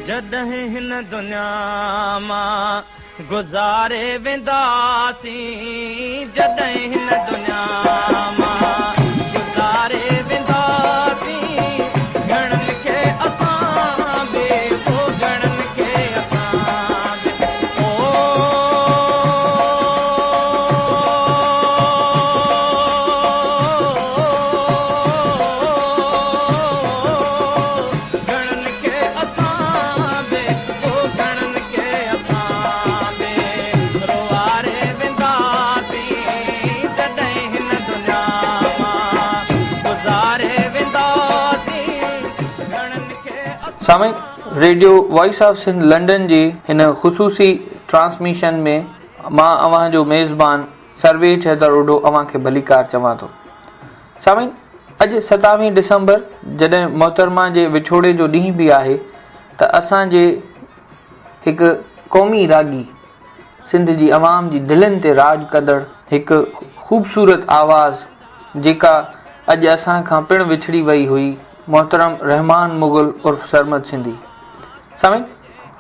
جڏهن هن دنيا مان گذاري وينداسين جڏهن هن دنيا مان گذاري وينداسين گهڻن کي اسان به او گهڻن کي اسان به او. گهڻن کي اسان به او گهڻن کي اسان به روئاري وينداسين جڏهن هن دنيا مان گذاري وينداسين گهڻن کي اسان. سامعين radio voice of Sindh London جي هن خصوصي ٽرانسميشن ۾ مان اوهان جو ميزبان سرويچ حيدر اوڍو اوهان کي ڀليڪار چوان ٿو. سامعين اڄ ستاويهين ڊسمبر جڏهن محترمه جي وڇوڙي جو ڏينهن به آهي ته اسان جي هڪ قومي راڳي سنڌ جي عوام جي دلين تي راڄ ڪندڙ هڪ خوبصورت آواز جيڪا اڄ اسان کان پڻ وڇڙي وئي هئي محترم رحمان مغل عرف سرمد سنڌي سامعين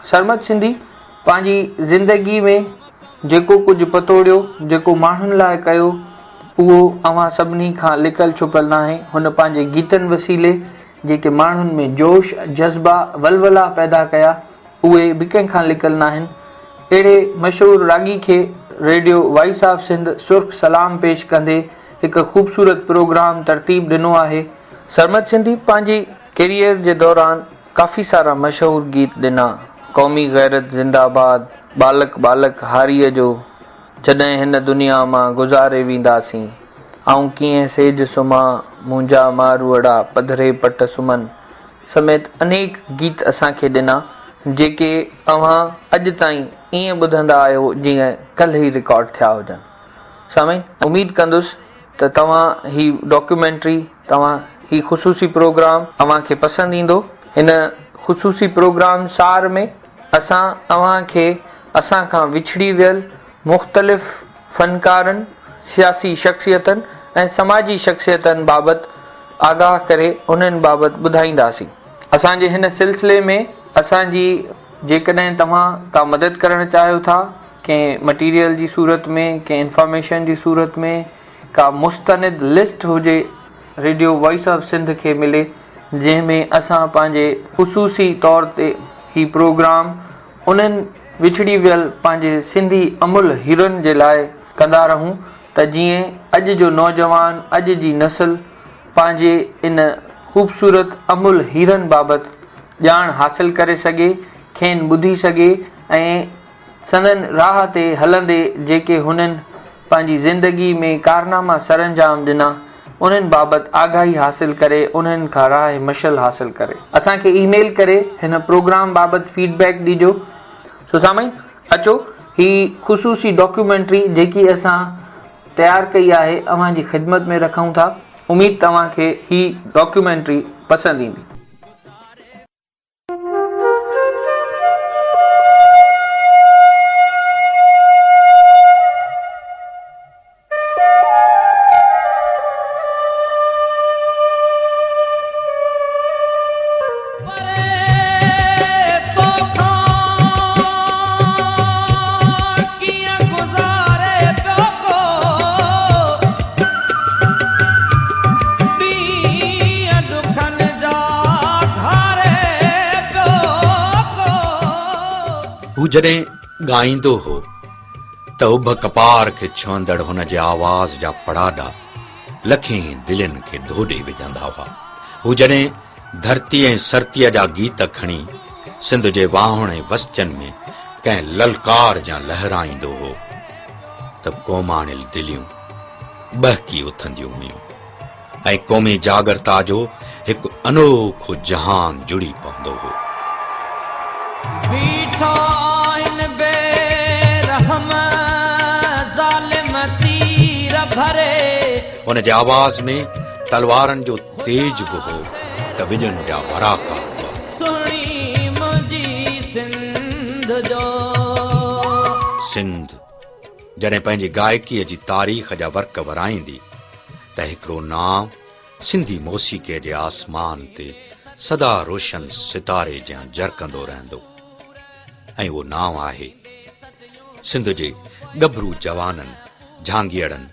سرمد سنڌي پنهنجي زندگي ۾ جيڪو ڪجهه پتوڙيو، جيڪو ماڻهن لاء ڪيو، اهو اوهان سڀني کان لڪل ڇپل ناهي. هن پنهنجي گيتن وسيلي جيڪي ماڻهن ۾ جوش، جذبا، ولولا پيدا ڪيا، اهي به ڪنهن کان لڪل ناهن. اهڙي مشهور راڳي کي ريڊيو وائس آف سنڌ سرخ سلام پيش ڪندي هڪ خوبصورت پروگرام ترتيب ڏنو آهي. سرمد سنڌي پنهنجي ڪيريئر جي دوران ڪافي سارا مشهور گيت ڏنا، قومي غيرت زنده باد، ٻالڪ ٻالڪ هاريء جو، جڏهن هن دنيا مان گذاري وينداسين، آئون ڪيئن سيج سمهان، منهنجا ماروئڙا پڌري پٽ سمهن سميت انيڪ گيت اسان کي ڏنا، جيڪي اوهان اڄ تائين ائين ٻڌندا آهيو جيئن ڪلهه ئي رڪارڊ ٿيا هجن. سامعين اميد ڪندس ته توهان هي ڊاڪيومينٽري توهان هي خصوصي پروگرام اوهان کي پسند ايندو. هن خصوصي پروگرام سار ۾ اسان اوهان کي اسان کان وڇڙي ويل مختلف فنڪارن، سياسي شخصيتن ۽ سماجي شخصيتن بابت آگاهه ڪري انهن بابت ٻڌائينداسين. اسان جي هن سلسلي ۾ اسان جي جيڪڏهن توهان ڪا مدد ڪرڻ چاهيو ٿا ڪنهن مٽيريل جي صورت ۾ ڪنهن انفارميشن جي صورت ۾ ڪا مستند لسٽ هجي ريڊيو وائس آف سنڌ کي ملي جنهن ۾ اسان پنهنجي خصوصي طور تي هي پروگرام انهن وڇڙي ويل پنهنجي سنڌي املهه هيرن جي لاء ڪندا رهون ته جيئن اڄ جو نوجوان اڄ جي نسل پنهنجي ان خوبصورت املهه هيرن بابت ڄاڻ حاصل ڪري سگهي کين ٻڌي سگهي ۽ سندن راهه تي هلندي جيڪي هنن پنهنجي زندگي ۾ ڪارناما سرانجام ڏنا، انهن بابت آگاهي حاصل ڪري انهن کان راهه مشعل حاصل ڪري. اسان کي اي ميل ڪري هن پروگرام بابت فيڊ بيڪ ڏجو. سو سامعين اچو هي خصوصي ڊاڪيومينٽري جيڪي اسان تيار ڪئي آهي اوهان جي خدمت ۾ رکون ٿا. اميد ته اوهان کي هي ڊاڪيومينٽري پسند ايندي. هو جڏهن ڳائيندو هو ته اڀ ڪپار کي ڇهندڙ هن جي آواز جا پڙاڏا لکين دلين کي ڌوڏي وجهندا هئا. هو جڏهن ڌرتي ۽ سرتيء جا گيت کڻي سنڌ جي واهڻ ۽ وستين ۾ ڪنهن للڪار جيان لهرائيندو هو ته ڪوماڻيل دليون ٻهڪي اٿنديون هيون ۽ قومي جاڳرتا جو هڪ انوکو جهان جڙي پوندو هو. بيٺا آهن بي رحم ظالم تير ڀري. هن جي آواز ۾ تلوارن جو تيج به هو ته وڄن جا وراڪا هئا. سهڻي منهنجي سنڌ جو. سنڌ جڏهن پنهنجي گائڪيء جي تاريخ جا ورق ورائيندي ته هڪڙو نانء سنڌي موسيقيء جي آسمان تي سدا روشن ستاري جيان جرڪندو رهندو ۽ اهو نانء آهي سنڌ جي ڳڀرو جوانن، جهانگيئڙن،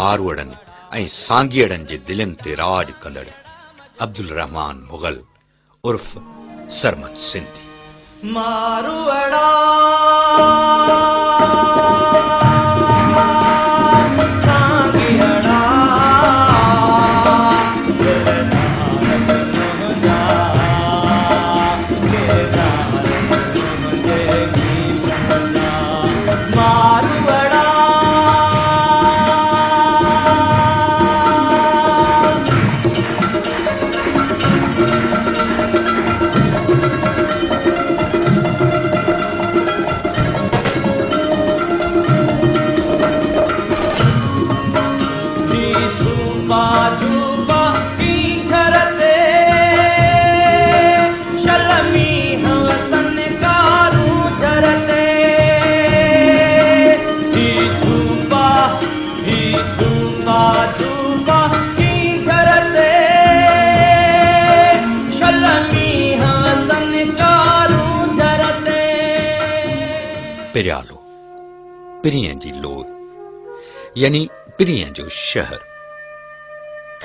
ماروئڙن ۽ سانگيئڙن جي دلين تي راڄ ڪندڙ عبدالرحمان مغل عرف سرمد سنڌي. ماروئڙا سانگيئڙا ڪردار منهنجا ڪردار منهنجي گيتن جا ماروئڙا. پريالو، پرينء جي لوء، يعني پرينء جو شهر،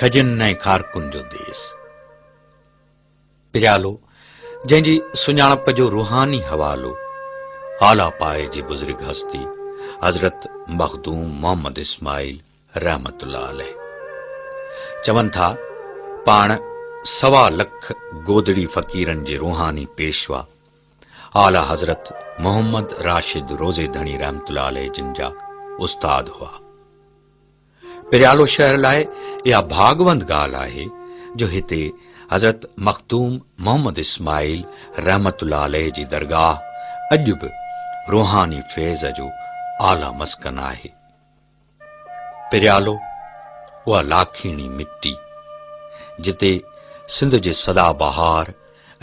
کجين ۽ کارڪن جو ديس. پريالو، جنهن جي سڃاڻپ جو روحاني حوالو اعليٰ پائي جي بزرگ هستي حضرت مخدوم محمد اسماعيل رحمة الله عليه چون ٿا، پاڻ سوا لک گودڙي فقيرن جي روحاني پيشوا اعليٰ حضرت محمد راشد روضي ڌڻي رحمة الله عليه جن جا استاد هئا. پريالو شهر لاء اها ڀاڳوند ڳالهه آهي جو هتي حضرت مخدوم محمد اسماعيل رحمة الله عليه جي درگاهه اڄ به روحاني فيض جو اعليٰ مسڪن آهي. پريالو اها لاکيڻي مٽي، جتي سنڌ جي سدا بهار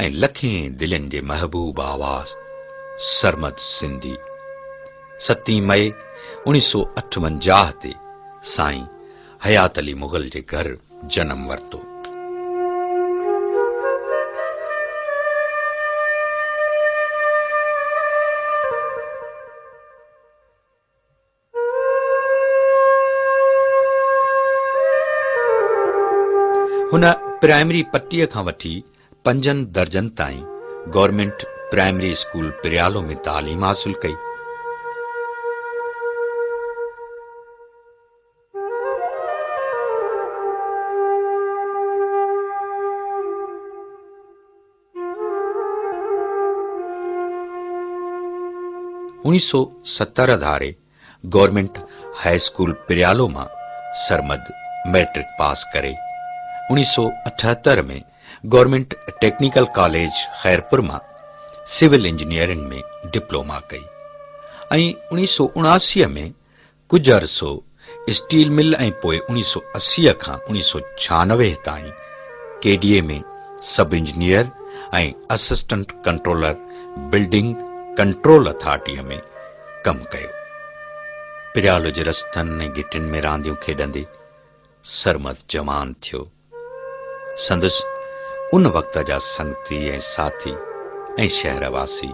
۽ لکين دلين جي محبوب آواز سرمد سنڌي ستين مئي اوڻيھ سو اٺونجاھ تي سائين حيات علي مغل جي گهر جنم ورتو. هن پرائمري پٽيء کان وٺي پنجن درجن تائين گورنمينٽ پرائمري اسڪول پريالو ۾ تعليم حاصل ڪئي. اوڻيھ سو 70 ڌاري گورنمينٽ هاء اسڪول پريالو مان سرمد مئٽرڪ پاس ڪري اوڻيھ سو 78 ۾ گورنمينٽ ٽيڪنيڪل ڪاليج خيرپور مان سول انجنيئرنگ ۾ ڊپلوما ڪئي ۽ اوڻيھ سو 79 ۾ ڪجهه عرصو اسٽيل مل ۽ پوء اوڻيھ سو 80 کان اوڻيھ سو 96 تائين K D A ۾ sub engineer ۽ assistant controller building control اٿارٽيء ۾ ڪم ڪيو. پريالو جي رستن ۽ گهٽين ۾ رانديون کيڏندي سرمد جوان ٿيو. سندس ان وقت جا سنگتي ۽ ساٿي ۽ شهر واسي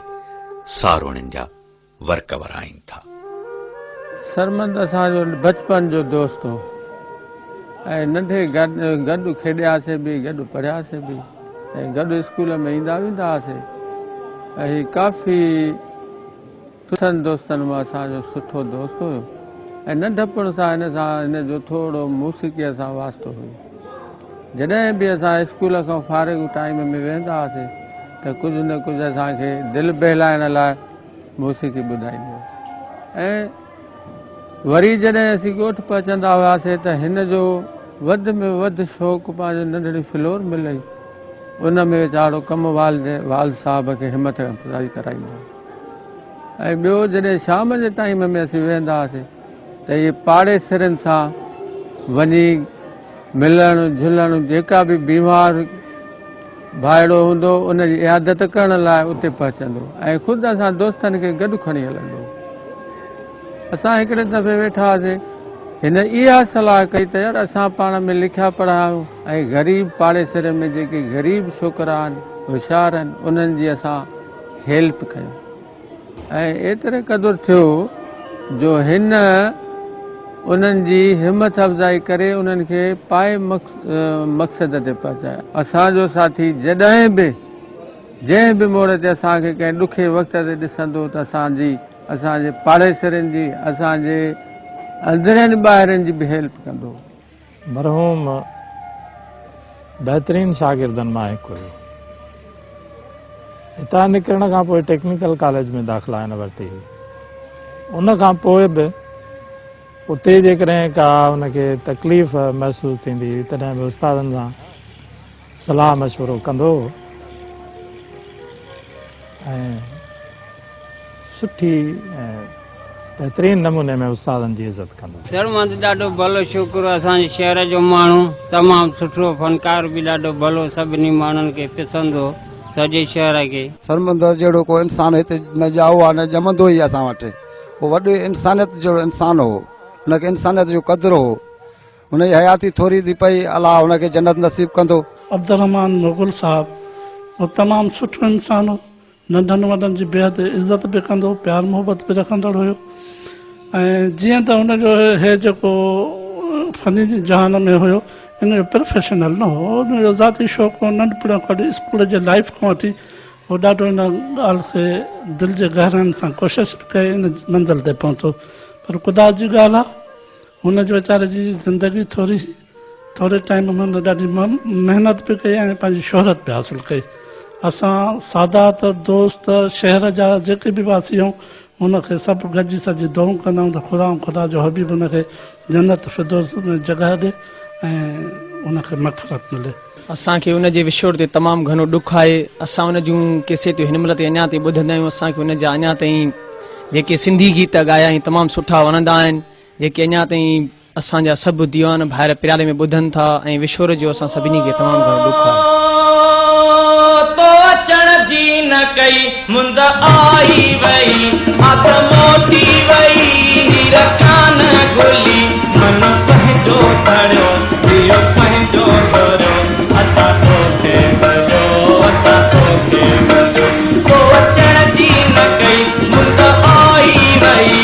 ساروڻين جا ورق ورائين ٿا. سرمد اسان جو بچپن جو دوست هو ۽ ننڍي گڏ کيڏياسي به گڏ پڙهياسي به ۽ گڏ اسڪول ۾ ايندا ويندا هئاسي ۽ هي ڪافي سٺن دوستن مان اسان جو سٺو دوست هيو ۽ ننڍپڻ سان هن سان هن جو ٿورو موسيقيء سان واسطو هيو. جڏهن به اسان اسڪول کان فارغ ٽائيم ۾ ويهندا هئاسين ته ڪجهه نه ڪجهه اسان کي دل بهلائڻ لاء موسيقي ٻڌائيندو هو ۽ وري جڏهن اسين ڳوٺ پهچندا هئاسين ته هن جو وڌ ۾ وڌ شوق پنهنجو ننڍڙي فلور مل هئي ان ۾ ويچارو ڪم والد والد صاحب کي همت افزائي ڪرائيندو هو ۽ ٻيو جڏهن شام جي ٽائيم ۾ اسين ويهندا هئاسين ته اهي پاڙيسرين سان وڃي ملڻ جهلڻ جيڪا به بيمار ڀائڙو هوندو ان جي عيادت ڪرڻ لاء اتي پهچندو ۽ خود اسان دوستن کي گڏ کڻي هلندو. اسان هڪڙي دفعي ويٺا هئاسين هن اها صلاح ڪئي ته يار اسان پاڻ ۾ لکيا پڙهيا آهيون ۽ غريب پاڙيسرين ۾ جيڪي غريب ڇوڪرا آهن هوشيار آهن انهن جي اسان هيلپ ڪيون ۽ ايتري قدر ٿيو جو هن انهن جي همٿ افزائي ڪري انهن کي پائي مقصد تي پهچايو. اسان جو ساٿي جڏهن به جنهن به موڙ تي اسان کي ڪنهن ڏکي وقت تي ڏسندو ته اسان جي، اسان جي پاڙيسرين جي، اسان جي اندرين ٻاهرين جي به هيلپ ڪندو هو. مرحوم بهترين شاگردن مان هڪ هيو. هتان نڪرڻ کان پوء ٽيڪنيڪل ڪاليج ۾ داخلا هن ورتي هئي. ان کان پوء به اتي جيڪڏهن ڪا هن کي تڪليف محسوس ٿيندي هئي تڏهن به استادن سان صلاح مشورو ڪندو هو ۽ سٺي ۽ بهترين نموني ۾ استادن جي عزت ڪندو هو. سرمد ڏاڍو ڀلو ڇوڪرو اسان جي شهر جو ماڻهو تمام سٺو فنڪار به ڏاڍو ڀلو سڀني ماڻهن کي پسند هو سڄي شهر کي. سرمد جهڙو ڪو انسان هتي نه ڄائو آهي نه ڄمندو ئي اسان وٽ. هو وڏي انسانيت جهڙو انسان هو. هن کي انسانيت جو قدر هو. هن جي حياتي ٿوري ٿي پئي، الله هن کي جنت نصيب ڪندو. عبدالرحمان مغل صاحب هو تمام سٺو انسان هو، ننڍن وڏن جي بيحد عزت به ڪندو هو، پيار محبت به رکندڙ هيو ۽ جيئن ته هن جو هي جيڪو فني جهان ۾ هيو ان جو پروفيشنل نه هو، ان جو ذاتي شوق هو، ننڍپڻ کان وٺي اسڪول جي لائيف کان وٺي هو ڏاڍو ان ڳالهه کي دل جي گهراين سان ڪوشش به ڪئي ان منزل تي پهتو پر خدا جي ڳالهه آ هن جي ويچاري جي زندگي ٿوري هئي، ٿوري ٽائيم ۾ هن ڏاڍي محنت به ڪئي ۽ پنهنجي شهرت به حاصل ڪئي. اسان سادات، دوست، شهر جا جيڪي به واسي آهيون، هن کي سڀ گڏجي سڏجي دعائون ڪندا آهيون ته خدا ۽ خدا جو حبيب هن کي جنت فردوس ۾ جڳهه ڏي ۽ هن کي مغفرت ملي. اسان کي ان جي وڇوڙ تي تمام گهڻو ڏک آهي. اسان ان جون ڪيسيٽون هن مهل تائين اڃا تائين ٻڌندا آهيون. اسان کي ان جا اڃا تائين جيڪي سنڌي گيت ڳايا آهن تمام سٺا وڻندا آهن. جيڪي اڃا تائين اسان جا سڀ ديوان ڀائر پريالي ۾ ٻڌن ٿا ۽ وشور جو اسان سڀني کي تمام گهڻو ڏک آهي. تو اچڻ جي نه ڪئي مند آئي وئي آس موٽي وئي هير ڪانه گهلي من پنهنجو سڙيو جيء پنهنجو ڏريو اسان توکي سڏيو اسان توکي سڏيو تو اچڻ جي نه ڪئي مند آئي وئي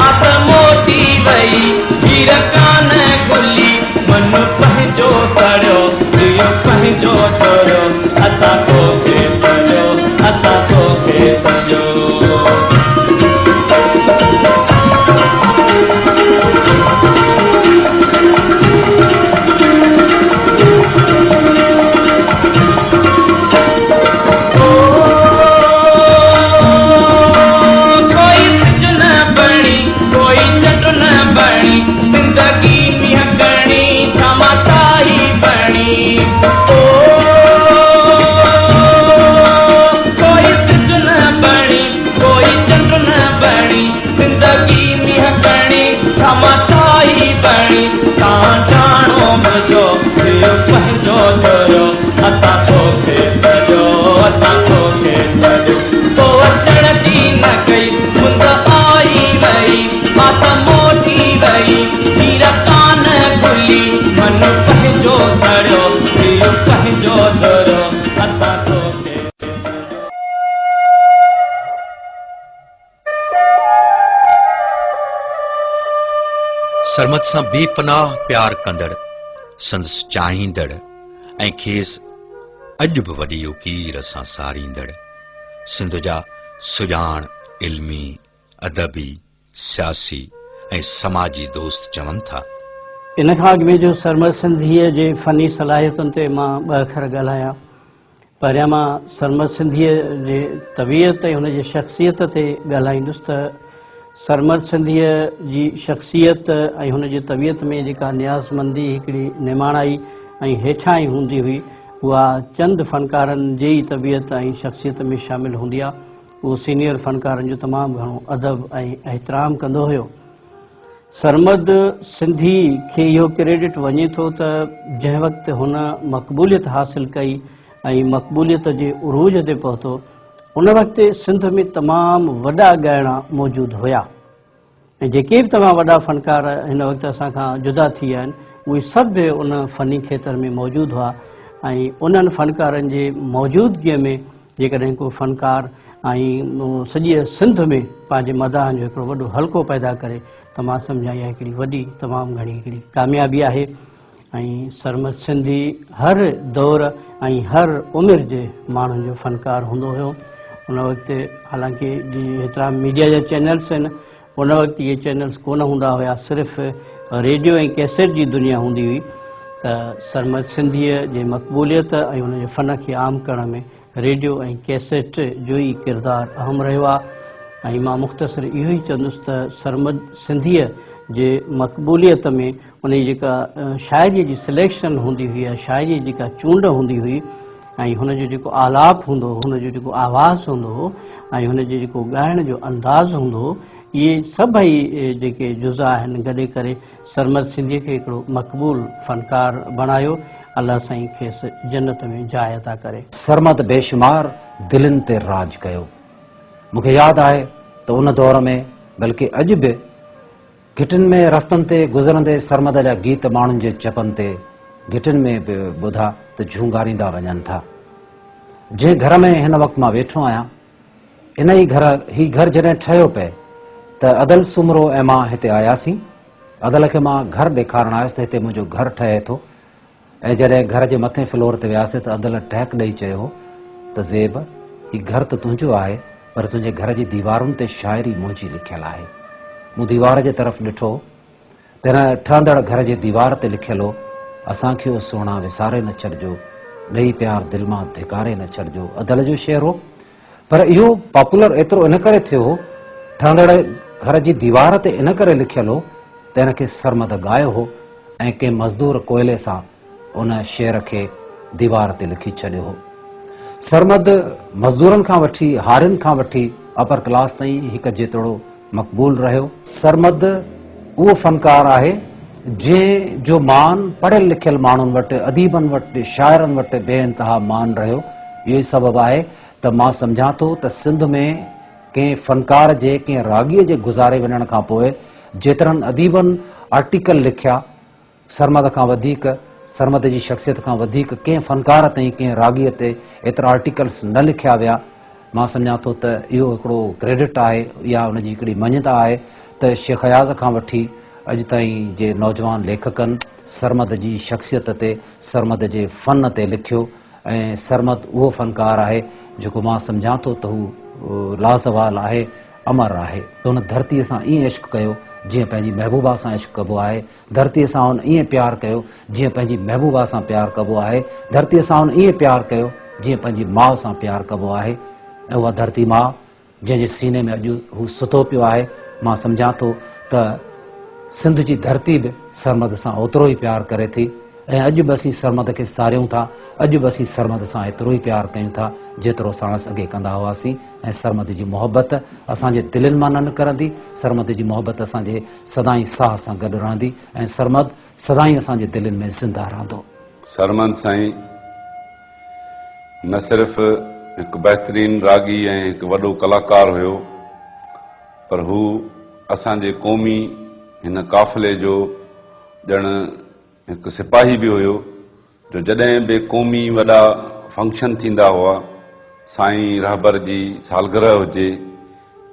آس موٽي وئي هير ڪانه گهلي من پنهنجو سڙيو جيء پنهنجو ڏريو اسان توکي سڏيو اسان توکي سڏيو. ڪوئي سج نه بڻي ڪوئي چنڊ نه بڻي زندگي مينهن ڪڻي ڇا مان ڇا هي بڻي او ڪوئي سج نه بڻي ڪوئي چنڊ نه بڻي زندگي مينهن ڪڻي ڇا مان ڇا هي بڻي تان ڄاڻو منهنجو جيء پنهنجو ڌريو اسان توکي سڏيو اسان توکي سڏيو تو اچڻ جي نه ڪئي مند آئي وئي آس موٽي وئي هير ڪانه گهلي من پنهنجو سڙيو جيء پنهنجو ڌريو اسان توکي سڏيو. سرمد سان بي پناهه پيار ڪندڙ، سندس چاهيندڙ ۽ کيس اڄ به وڏي اڪير سان ساريندڙ سنڌ جا سڄاڻ علمي، ادبي، سياسي ۽ سماجي دوست چون ٿا. ان کان اڳ ۾ جو سرمد سنڌيء جي فني صلاحيتن تي مان ٻه اکر ڳالهايان. پهريان مان سرمد سنڌيء جي طبيعت ۽ هن جي شخصيت تي ڳالهائيندس ته سرمد سنڌيء جي شخصيت ۽ هن جي طبيعت ۾ جيڪا نيازمندي، هڪڙي نماڻائي ۽ هيٺائين هوندي هئي، اها چند فنڪارن جي ئي طبيعت ۽ شخصيت ۾ شامل هوندي آ. اهو سينيئر فنڪارن جو تمام گهڻو ادب ۽ احترام ڪندو هيو. سرمد سنڌي کي اهو ڪريڊٽ وڃي ٿو ته جنهن وقت هن مقبوليت حاصل ڪئي ۽ مقبوليت جي عروج تي پهتو ان وقت سنڌ ۾ تمام وڏا ڳائڻا موجود هيا ۽ جيڪي به تمام وڏا فنڪار هن وقت اسان کان جدا ٿي ويا آهن اهي سڀ به ان فني کيتر ۾ موجود هئا ۽ انهن فنڪارن جي موجودگيء ۾ جيڪڏهن ڪو فنڪار ۽ سڄيء سنڌ ۾ پنهنجي مداحن جو هڪڙو وڏو حلقو پيدا ڪري ته مان سمجهان اها هڪڙي وڏي تمام گهڻي هڪڙي ڪاميابي آهي ۽ سرمد سنڌي هر دور ۽ هر عمر جي ماڻهن جو فنڪار هوندو هيو. ان وقت حالانڪه جي هيترا ميڊيا جا چينلس آهن ان وقت اهي چينلس ڪونه هوندا هيا صرف ريڊيو ۽ ڪيسيٽ جي دنيا هوندي هئي ته سرمد سنڌيء جي مقبوليت ۽ ان جي فن کي عام ڪرڻ ۾ ريڊيو ۽ ڪيسيٽ جو ئي ڪردار اهم رهيو آهي ۽ مان مختصر اهو ئي چوندس ته سرمد سنڌيء جي مقبوليت ۾ ان جي جيڪا شاعريء جي سليڪشن هوندي هئي يا شاعريء جي جيڪا چونڊ هوندي هئي ۽ هن جو جيڪو آلاپ هوندو هو، هن جو جيڪو آواز هوندو هو ۽ هن جي جيڪو ڳائڻ جو انداز هوندو هو، اهي سڀئي جيڪي جزا آهن گڏي ڪري سرمد سنڌيء کي هڪڙو مقبول فنڪار بڻايو. الله سائين کيس جنت ۾ جاء عطا ڪري. سرمد بيشمار دلين تي راڄ ڪيو. مون کي ياد آهي ته ان دور ۾ بلڪه اڄ به گهٽين ۾ رستن تي گذرندي سرمد جا گيت ماڻهن جي چپن تي گهٽين ۾ به ٻڌا ته جهونگاريندا وڃن ٿا. جنهن گهر ۾ هن وقت مان ويٺو آهيان، ان ئي گهر، هي گهر جڏهن ٺهيو پئي ته ادل سومرو ۽ مان هتي آياسين. ادل کي مان گهر ڏيکارڻ آيس ته هتي منهنجو گهر ٺهي ٿو ۽ جڏهن گهر جي مٿين فلور تي وياسين ته ادل ٽهڪ ڏئي چيو ته زيب، هي گهر ته تنهنجو آهي پر تنهنجي گهر جي ديوارن تي شاعري منهنجي لکيل آهي. مون ديوار جي طرف ڏٺو ته هن ٺهندڙ گهر جي ديوار تي لکيل هو، اسان کي او سهڻا وساري نه ڇڏجو، ڏئي پيار دل مان ڌڪاري نه ڇڏجو. ادل جو شعر هو پر اهو پاپولر ايترو ان ڪري ٿيو هو، ٺهندڙ گهر جي ديوار تي ان ڪري لکيل هو ته ان کي سرمد ڳايو هو ۽ ڪنهن مزدور ڪوئلي سان ان شعر کي ديوار تي لکي ڇڏيو هو. سرمد مزدورن کان وٺي هارين کان وٺي اپر ڪلاس تائين هڪ جيترو مقبول رهيو. سرمد اهو فنڪار آهي جنهن جو مان پڙهيل لکيل ماڻهن وٽ، اديبن وٽ، شاعرن وٽ بي انتها مان رهيو. اهو ئي سبب آهي ته مان سمجهان ٿو ته سنڌ ۾ ڪنهن فنڪار جي ڪنهن راڳيء جي گذاري وڃڻ کان پوء جيترن اديبن آرٽيڪل لکيا، سرمد کان وڌيڪ، سرمد جي شخصيت کان وڌيڪ ڪنهن فنڪار تائين ڪنهن راڳيء تي ايترا آرٽيڪلس نه لکيا ويا. مان سمجهان ٿو ته اهو هڪڙو ڪريڊٽ آهي يا ان جي هڪڙي مڃتا آهي ته شيخ اياز کان وٺي اڄ تائين جي نوجوان ليکڪن سرمد جي شخصيت تي، سرمد جي فن تي لکيو ۽ سرمد اهو فنڪار آهي جيڪو مان سمجهان ٿو ته هو لازوال آهي، امر آهي. هن ڌرتيء سان ائين عشق ڪيو جيئن پنهنجي محبوبا سان عشق ڪبو آهي. ڌرتيء سان هن ائين پيار ڪيو جيئن پنهنجي محبوبا سان پيار ڪبو آهي. ڌرتيء سان هن ائين پيار ڪيو جيئن پنهنجي ماء سان پيار ڪبو آهي ۽ اها ڌرتي ماء جنهن جي سيني ۾ اڄ هو ستو پيو آهي، مان سمجهان ٿو ته سنڌ جي ڌرتي به سرمد سان اوترو ئي پيار ڪري ٿي ۽ اڄ به اسين سرمد کي ساريون ٿا، اڄ به اسين سرمد سان ايترو ئي پيار ڪيون ٿا جيترو ساڻس اڳي ڪندا هئاسين ۽ سرمد جي محبت اسان جي دلين مان نه نڪرندي، سرمد جي محبت اسان جي سدائين ساهه سان گڏ رهندي ۽ سرمد سدائين اسان جي دلين ۾ زنده رهندو. سرمد سائين نه صرف هڪ بهترين راڳي ۽ هڪ وڏو ڪلاڪار هيو پر هو اسان جي قومي هن قافلي جو ڄڻ هڪ سپاهي به هيو جو جڏهن به قومي وڏا فنڪشن ٿيندا هئا، سائين رهبر جي سالگرهه هجي،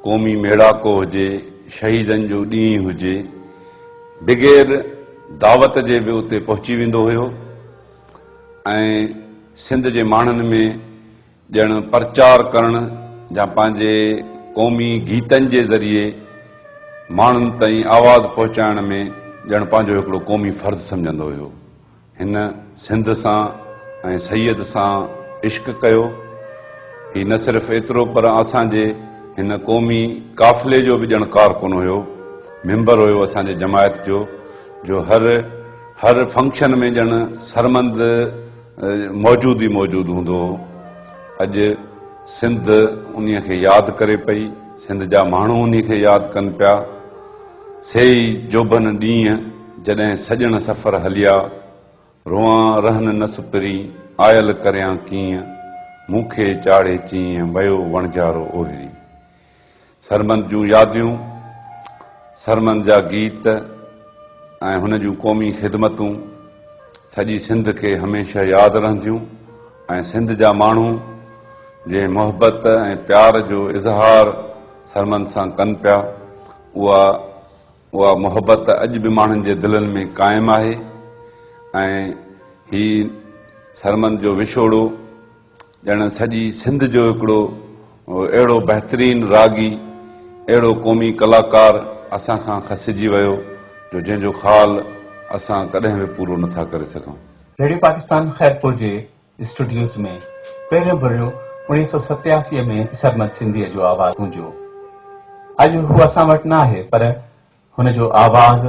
قومي ميڙاڪو هجي، شهيدن جو ڏينهن هجي، بغير دعوت جي به اتي پهچي ويندو هيو ۽ سنڌ جي ماڻهن ۾ ڄڻ پرچار ڪرڻ يا پنهنجي قومي گيتن جي ذريعي ماڻهن تائين آواز پهچائڻ ۾ ڄڻ پنهنجو هڪڙو قومي فرض سمجهندو هيو. هن سنڌ سان ۽ سيد سان عشق ڪيو. هي نه صرف ايترو پر اسان جي هن قومي قافلي جو به ڄڻ ڪارڪن هيو، ميمبر هيو اسان جي جماعت جو، جو هر هر فنڪشن ۾ ڄڻ سرمند موجود ئي موجود هوندو هو. اڄ سنڌ انهي کي ياد ڪري پئي، سنڌ جا ماڻهو انهي کي ياد ڪن پيا. سي ئي جوڀن ڏينهن جڏهن سڄڻ سفر هليا، روئان رهن نه سپرين، آيل ڪريان ڪيئن، مون کي چاڙهي چيئن، ويو وڻجارو اوهري. سرمد جون ياديون. سرمد جا گيت ۽ هن جون قومي خدمتون سڄي سنڌ کي هميشه ياد رهنديون ۽ سنڌ جا ماڻهو جنهن محبت ۽ پيار جو اظهار سرمد سان ڪن پيا اها اها محبت اڄ به ماڻهن جي دلن ۾ قائم آهي ۽ هي سرمد جو وڇوڙو ڄڻ سڄي سنڌ جو هڪڙو اهڙو بهترين راڳي، اهڙو قومي ڪلاڪار اسان کان کسجي ويو جو جنهن جو خال اسان ڪڏهن به پورو نٿا ڪري سگهون. ريڊيو پاڪستان خيرپور جي اسٽوڊيوز ۾ پهريون ڀيرو 1987 ۾ سرمد سنڌيء جو آواز گونجيو. اڄ هو اسان وٽ نه آهي پر هن جو آواز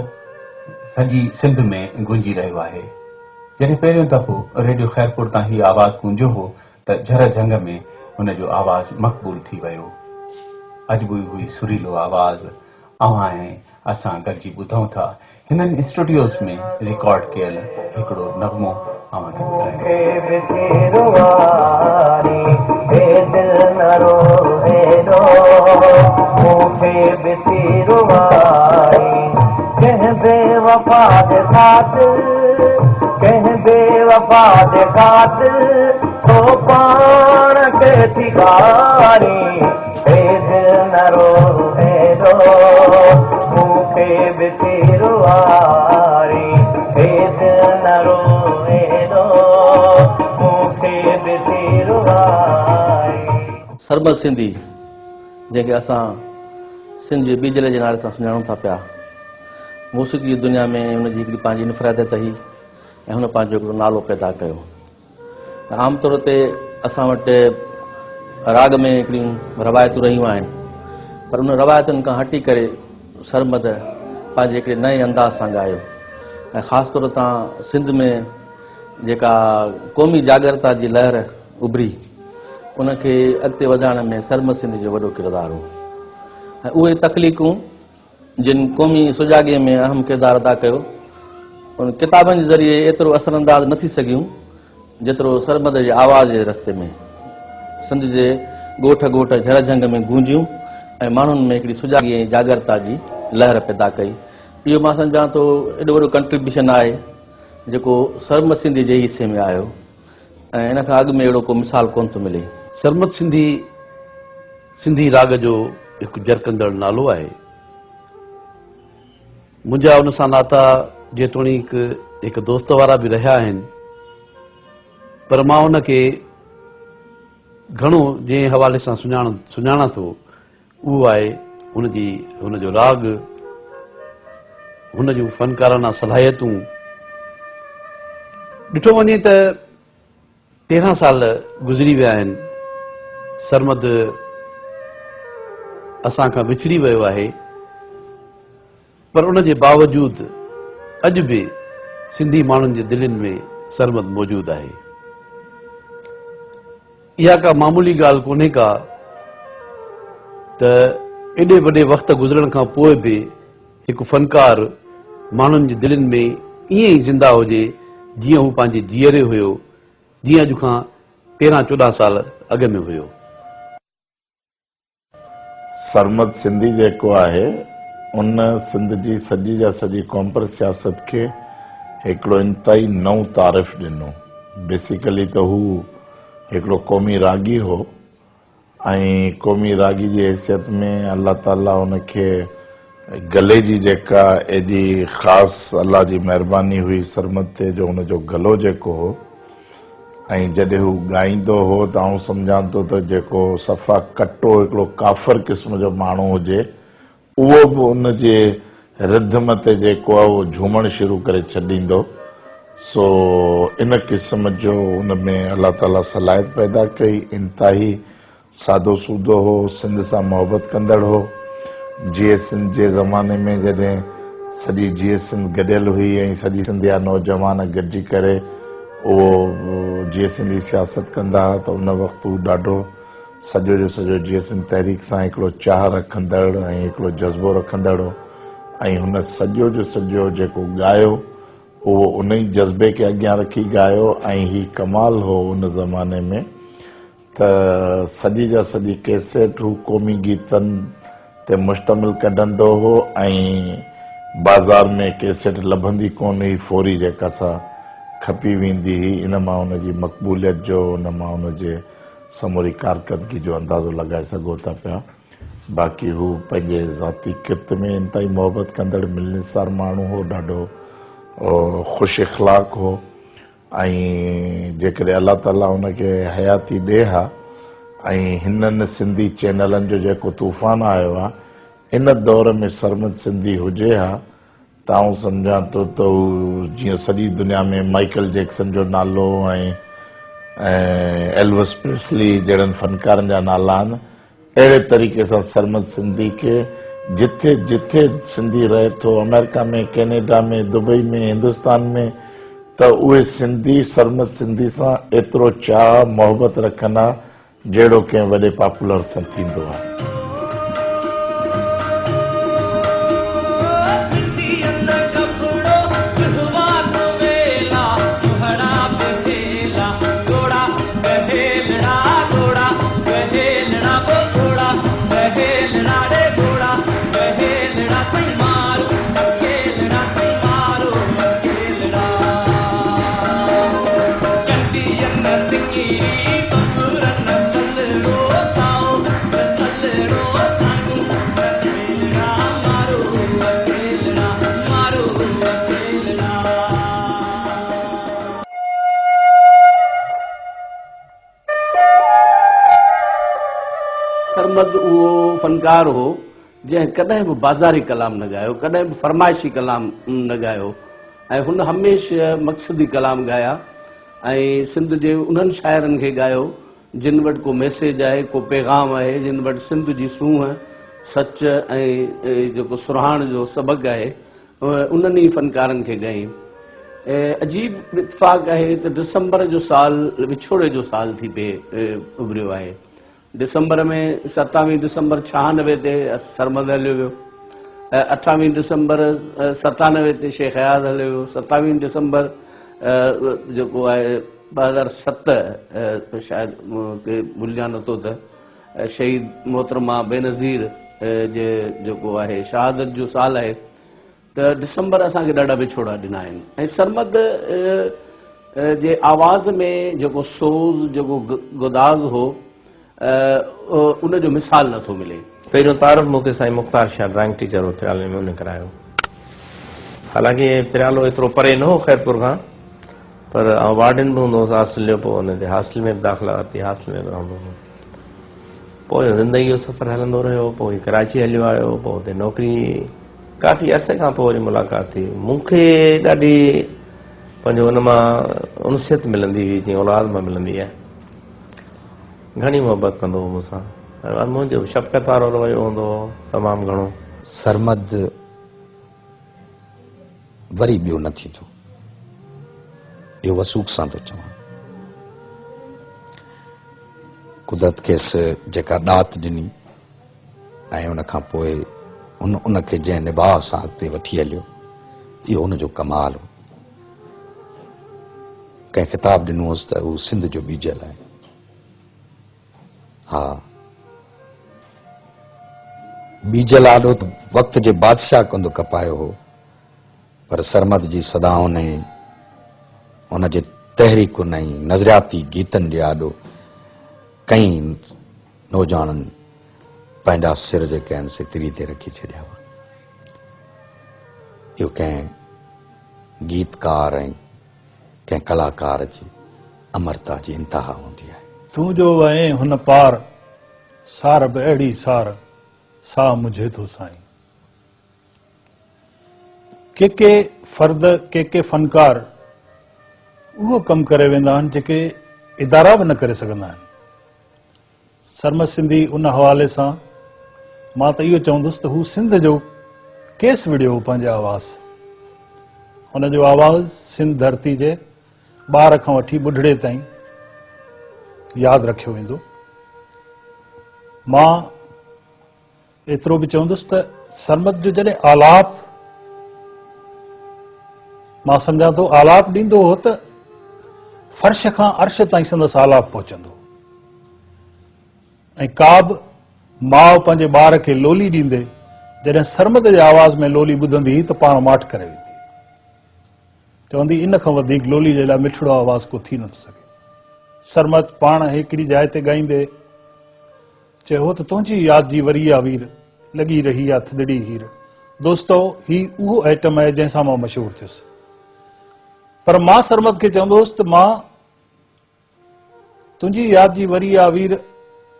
سڄي سنڌ ۾ گونجي رهيو آهي. جڏهن پهريون دفعو ريڊيو خيرپور تان هي آواز گونجيو هو ته جهر جهنگ ۾ هن جو آواز مقبول ٿي ويو. اڄ به اهو ئي سريلو آواز اوهان ۽ اسان گڏجي ٻڌون ٿا. هنن اسٽوڊيوز ۾ رڪارڊ ڪيل هڪڙو نغمو اوهان کي ٻڌايون ٿا. سرمد سنڌي جنهن کي اسان سنڌ جي ٻيجل جي نالي سان سڃاڻون ٿا پيا، موسيقي جي دنيا ۾ هن جي هڪڙي پنهنجي انفراديت هئي ۽ هن پنهنجو هڪڙو نالو پيدا ڪيو. عام طور تي اسان وٽ راڳ ۾ هڪڙيون روايتون رهيون آهن پر ان روايتن کان هٽي ڪري سرمد پنهنجي هڪڙي نئين انداز سان ڳايو ۽ خاص طور تان سنڌ ۾ جيڪا قومي جاڳرتا جي لهر اڀري ان کي اڳتي وڌائڻ ۾ سرمد سنڌي جو وڏو ڪردار هو ۽ اهي تخليقون جن قومي سجاڳيء ۾ اهم ڪردار ادا ڪيو، ان ڪتابن جي ذريعي ايترو اثر انداز نه ٿي سگهيون، جيترو سرمد جي آواز جي رستي ۾ سنڌ جي ڳوٺ ڳوٺ، جهر جهنگ ۾ گونجيون ۽ ماڻهن ۾ هڪڙي سجاڳي ۽ جاڳرتا جي لهر پيدا ڪئي. اهو مان سمجهان ٿو ايڏو وڏو ڪنٽريبيوشن آهي، جيڪو سرمد سنڌي جي ئي حصي ۾ آيو ۽ ان کان اڳ ۾ اهڙو ڪو مثال ڪونه ٿو ملي. سرمد سنڌي سنڌي راڳ جو هڪ جرڪندڙ نالو آهي. منهنجا ان سان ناتا جيتوڻيڪ هڪ دوست وارا به رهيا آهن پر مان ان کي گهڻو جنهن حوالي سان سڃاڻان ٿو اهو آهي هن جي هن جو راڳ، هن جون فنڪارانه صلاحيتون. ڏٺو وڃي ته 13 سال گذري ويا آهن، سرمد اسان کان وڇڙي ويو آهي، پر ان جي باوجود اڄ به سنڌي ماڻهن جي دلين ۾ سرمد موجود آهي. اها ڪا معمولي ڳالهه ڪونهي ڪا ته ايڏي وڏي وقت گذرڻ کان پوء به هڪ فنڪار ماڻهن جي دلين ۾ ائين ئي زنده هجي جيئن هو پنهنجي جيئري هيو، جيئن اڄ کان 13 چوڏهن سال اڳ ۾ هيو. سرمد سنڌي جيڪو آهي ان سنڌ جي سڄي جا سڄي قومپرست سياست کي هڪڙو انتهائي نئون تعارف ڏنو. بيسيڪلي ته هو هڪڙو قومي راڳي هو ۽ قومي راڳي جي حيثيت ۾ الله تعاليٰ ان کي گلي جي جيڪا ايڏي خاص الله جي مهرباني هئي سرمد تي جو هن جو گلو جيڪو هو ۽ جڏهن هو ڳائيندو هو ته آئون سمجهان ٿو ته جيڪو صفا ڪٽو هڪڙو ڪافر قسم جو ماڻهو هجي اهو به ان جي رڌم تي جيڪو آهي اهو جهومڻ شروع ڪري ڇڏيندو سو ان قسم جو ان ۾ الله تعاليٰ صلاحيت پيدا ڪئي انتهائي سادو سودو هو، سنڌ سان محبت ڪندڙ هو. جيئي سنڌ جي زماني ۾ جڏهن سڄي جيئي سنڌ گڏيل هئي ۽ سڄي سنڌ جا نوجوان گڏجي ڪري اهو جيئي سنڌ جي سياست ڪندا ها ته ان وقت هو ڏاڍو سڄو جو سڄو جيئي سنڌ تحريڪ سان هڪڙو چاهه رکندڙ ۽ هڪڙو جذبو رکندڙ هو ۽ هن سڄو جو سڄو جيڪو ڳايو اهو ان ئي جذبي کي اڳيان رکي ڳايو ۽ هي ڪمال هو ان زماني ۾ ته سڄي جا سڄي ڪيسيٽ هو قومي گيتن تي مشتمل ڪڍندو هو ۽ بازار ۾ ڪيسيٽ لڀندي ڪونه هئي فوري جيڪا سا کپي ويندي هئي ان مان ان جي مقبوليت جو ان مان ان جي سموري ڪارڪردگي جو اندازو لڳائي سگهو ٿا پيا. باقي هو پنهنجي ذاتي ڪرت ۾ انتهائي محبت ڪندڙ ملنسار ماڻهو هو، ڏاڍو خوش اخلاق هو ۽ جيڪڏهن الله تعاليٰ هن کي حياتي ڏي ها ۽ هنن سنڌي چينلن جو جيڪو طوفان آيو آهي ان دور ۾ سرمد سنڌي هجي ها ته آئون سمجهان ٿو ته هو جيئن سڄي دنيا ۾ مائيڪل جيڪسن جو نالو ۽ ايلوس پريسلي جهڙن فنڪارن جا نالا آهن، اهڙي طريقي سان سرمد سنڌي کي جٿي جٿي سنڌي رهي ٿو، آمريڪا ۾، ڪينيڊا ۾، دبئي ۾، هندستان ۾ ته اهي سنڌي سرمد سنڌي سان ايترو چاهه محبت رکن ها جهڙو ڪنهن وڏي پاپولر سان ٿيندو آهي. سرمد اهو فنڪار هو جنهن ڪڏهن به بازاري ڪلام نه ڳايو، ڪڏهن به فرمائشي ڪلام نه ڳايو ۽ هن هميشه مقصدي ڪلام ڳايا ۽ سنڌ جي انهن شاعرن کي ڳايو جن وٽ ڪو ميسيج آهي، ڪو پيغام آهي، جن وٽ سنڌ جي سونهن، سچ ۽ جيڪو سرهاڻ جو سبق آهي انهن ئي فنڪارن کي ڳائين. عجيب اتفاق آهي ته ڊسمبر جو سال وڇوڙي جو سال ٿي پئي اڀريو آهي. ڊسمبر ۾ ستاويهه ڊسمبر ڇهانوي تي سرمد هليو ويو، اٺاويهه ڊسمبر ستانوي تي شيخ اياز هليو ويو، ستاويهه ڊسمبر جيڪو آهي 2007 شايد ڀلجان نٿو ته شهيد محترمه بينظير جي جيڪو آهي شهادت جو سال آهي ته ڊسمبر اسان کي ڏاڍا وڇوڙا ڏنا آهن ۽ سرمد جي آواز ۾ جيڪو سوز جيڪو گداز هو ان جو مثال نٿو ملي. پهريون تعارف مون کي سائين مختار شاهه ڊرائنگ ٽيچر هو پريالي ۾ ان ڪرايو. حالانڪه پريالو ايترو پري نه هو خيرپور کان پر آئون وارڊن به هوندو هوس هاسٽل جو پوء ان تي هاسٽل ۾ به داخلا ورتي هاسٽل ۾ به رهندو هوم. پوء زندگي جو سفر هلندو رهيو پوء هي ڪراچي هليو آيو پوء اتي نوڪري ڪافي عرصي کان پوء وري ملاقات ٿي مون کي ڏاڍي پنهنجو ان مان انسيت ملندي هئي جيئن اولاد مان ملندي آهي گهڻي محبت ڪندو هو مون سان ۽ منهنجو شفقت وارو رويو هوندو هو تمام گهڻو. سرمد وري ٻيو نه ٿيندو. اهو وثوق سان ٿو چوان. قدرت کيس جيڪا ڏات ڏني ۽ ان کان پوء هن ان کي جنهن نڀاء سان اڳتي وٺي هليو، اهو هن جو ڪمال هو. ڪنهن خطاب ڏنو هوس ته هو سنڌ جو ٻيجل آهي. ها، ٻيجل آڏو ته وقت جي بادشاهه ڪنڌ ڪپايو هو، پر سرمد جي صدائن ۽ ان جي تحريڪن ۽ نظرياتي گيتن جي آڏو ڪئين نوجوانن پنهنجا سر جيڪي آهن سي تري تي رکي ڇڏيا هئا. اهو ڪنهن گيتڪار ۽ ڪنهن ڪلاڪار جي امرتا جي انتها هوندي آهي. تون جو وئين هن پار، سار به اهڙي سار، ساهه منجهي ٿو سائين. ڪي ڪي فرد، ڪي ڪي فنڪار اهو ڪم ڪري ويندا آهن جيڪي ادارا به نه ڪري سگهندا آهن. سرمد سنڌي ان حوالي سان مان ته اهو چوندس ته هو سنڌ جو ڪيس وڙهيو هو پنهنجي آواز سان. هن جو آواز سنڌ ڌرتي جي ٻار کان وٺي ٻڍڙي تائين ياد رکيو ويندو. مان ايترو به چوندس ته سرمد جو جڏهن آلاپ مان سمجهان ٿو آلاپ ڏيندو هو ته فرش کان عرش تائين سندس آلاپ پهچندو ۽ ڪا به ماء پنهنجي ٻار کي لولي ڏيندي جڏهن سرمد جي آواز ۾ لولي ٻڌندي هئي ته پاڻ ماٺ ڪري ويندي هئي. چوندي ان کان وڌيڪ لولي جي لاء مٺڙو آواز ڪو ٿي نٿو سگهي. سرمد پاڻ هڪڙي جاء تي ڳائيندي چيو هو ته تنهنجي ياد جي وري آ وير، لڳي رهي آ ٿڌڙي هير. دوستو هي اهو ائٽم آهي جنهن سان مان مشهور ٿيس. پر مان سرمد کي چوندو هوس ته مان تنهنجي ياد جي وري آ وير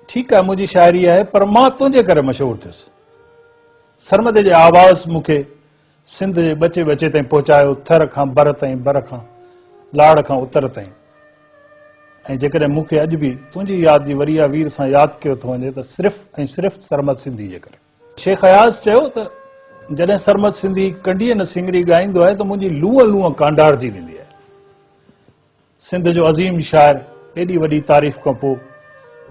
ٺيڪ آهي منهنجي شاعري آهي پر مان تنهنجي ڪري مشهور ٿيس. سرمد جي آواز مون کي سنڌ جي ٻچي ٻچي تائين پهچايو، ٿر کان بر تائين، بر کان لاڙ کان اتر تائين. ۽ جيڪڏهن مون کي اڄ به تنهنجي ياد جي وري آ وير سان ياد ڪيو ٿو وڃي ته صرف ۽ صرف سرمد سنڌي جي ڪري. شيخ اياز چيو ته جڏهن سرمد سنڌي ڪنڍيء نه سڱري ڳائيندو آهي ته منهنجي لونء لونء ڪانڊارجي ويندي آهي. سنڌ جو عظيم شاعر ايڏي وڏي تعريف کان پوء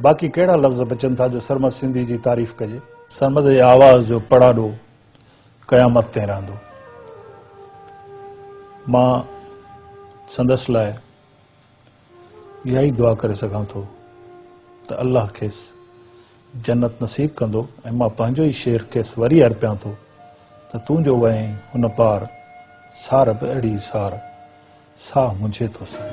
باقي ڪهڙا لفظ بچن ٿا جو سرمد سنڌي جي تعريف ڪجي. سرمد جي آواز جو پڙاڏو قيامت تائين رهندو. مان سندس لاء اها ئي دعا ڪري سگهان ٿو ته الله کيس جنت نصيب ڪندو ۽ مان پنهنجو ئي شعر کيس وري ارپيان ٿو ته تون جو وئين هن پار سار به اهڙي ئي سار ساهه منجهي ٿو سهي.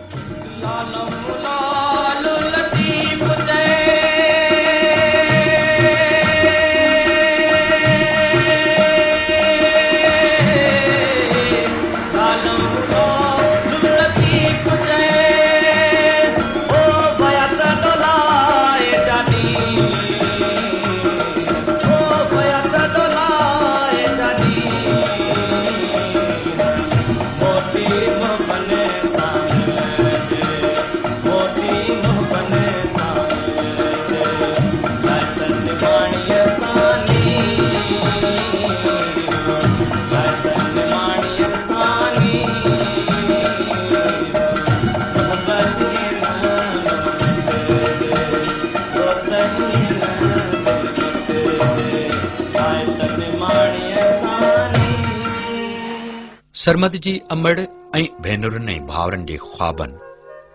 سرمد جي امڙ ۽ ڀينرن ۽ ڀائرن جي خوابن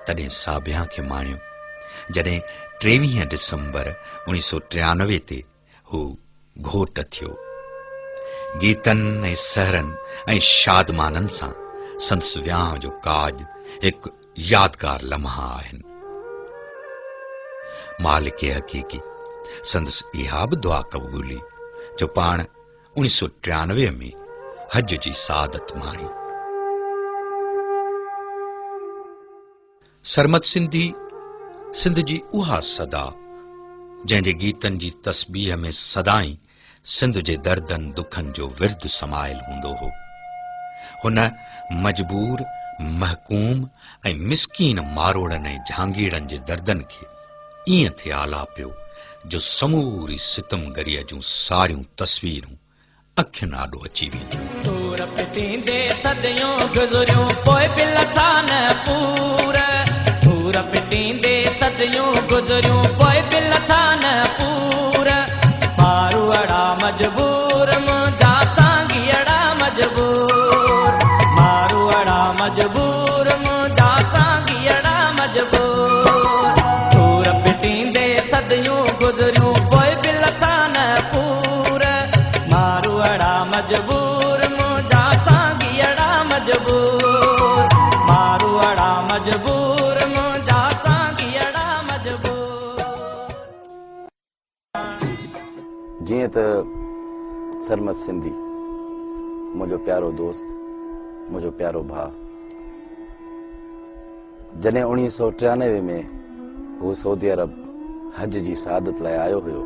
تڏهن ساڀيان کي ماڻيو، جڏهن ٽيويهه ڊسمبر اوڻيهه سؤ 93 تي هو گهوٽ ٿيو. گيتن ۽ سهرن ۽ شادمانن سان سندس ويانهه جو ڪاڄ هڪ يادگار لمحا آهن. مالڪ حقيقي سندس اها به دعا قبولي جو پاڻ 1993 ۾ حج جي سعادت ماڻي. سرمد سنڌي سنڌ جي اها صدا جنهن جي گيتن جي تسبيح ۾ سدائين سنڌ جي دردن دکن جو ورد سمايل هوندو هو. هن مجبور، محڪوم ۽ مسڪين ماروئڙن ۽ جهانگيئڙن جي دردن کي ائين ٿي آلاپيو جو سموري ستمگريء جون ساريون تصويرون اکين آڏو اچي وينديون. سور پٽيندي صديون گذريون پوء به لٿا نه پور سور پٽيندي صديون گذريون پوء به لٿا نه پور ماروئڙا مجبور منهنجا سانگيئڙا مجبور ماروئڙا مجبور منهنجا سانگيئڙا مجبور سور پٽيندي صديون گذريون پوء به لٿا نه پور ماروئڙا مجبور منهنجا سانگيئڙا مجبور ماروئڙا مجبور منهنجا سانگيئڙا مجبور. جيئن ته سرمد سنڌي منهنجو پيارو دوست منهنجو پيارو ڀاء جڏهن 1993 ۾ هو سعودي عرب حج جي سعادت لاء آيو هيو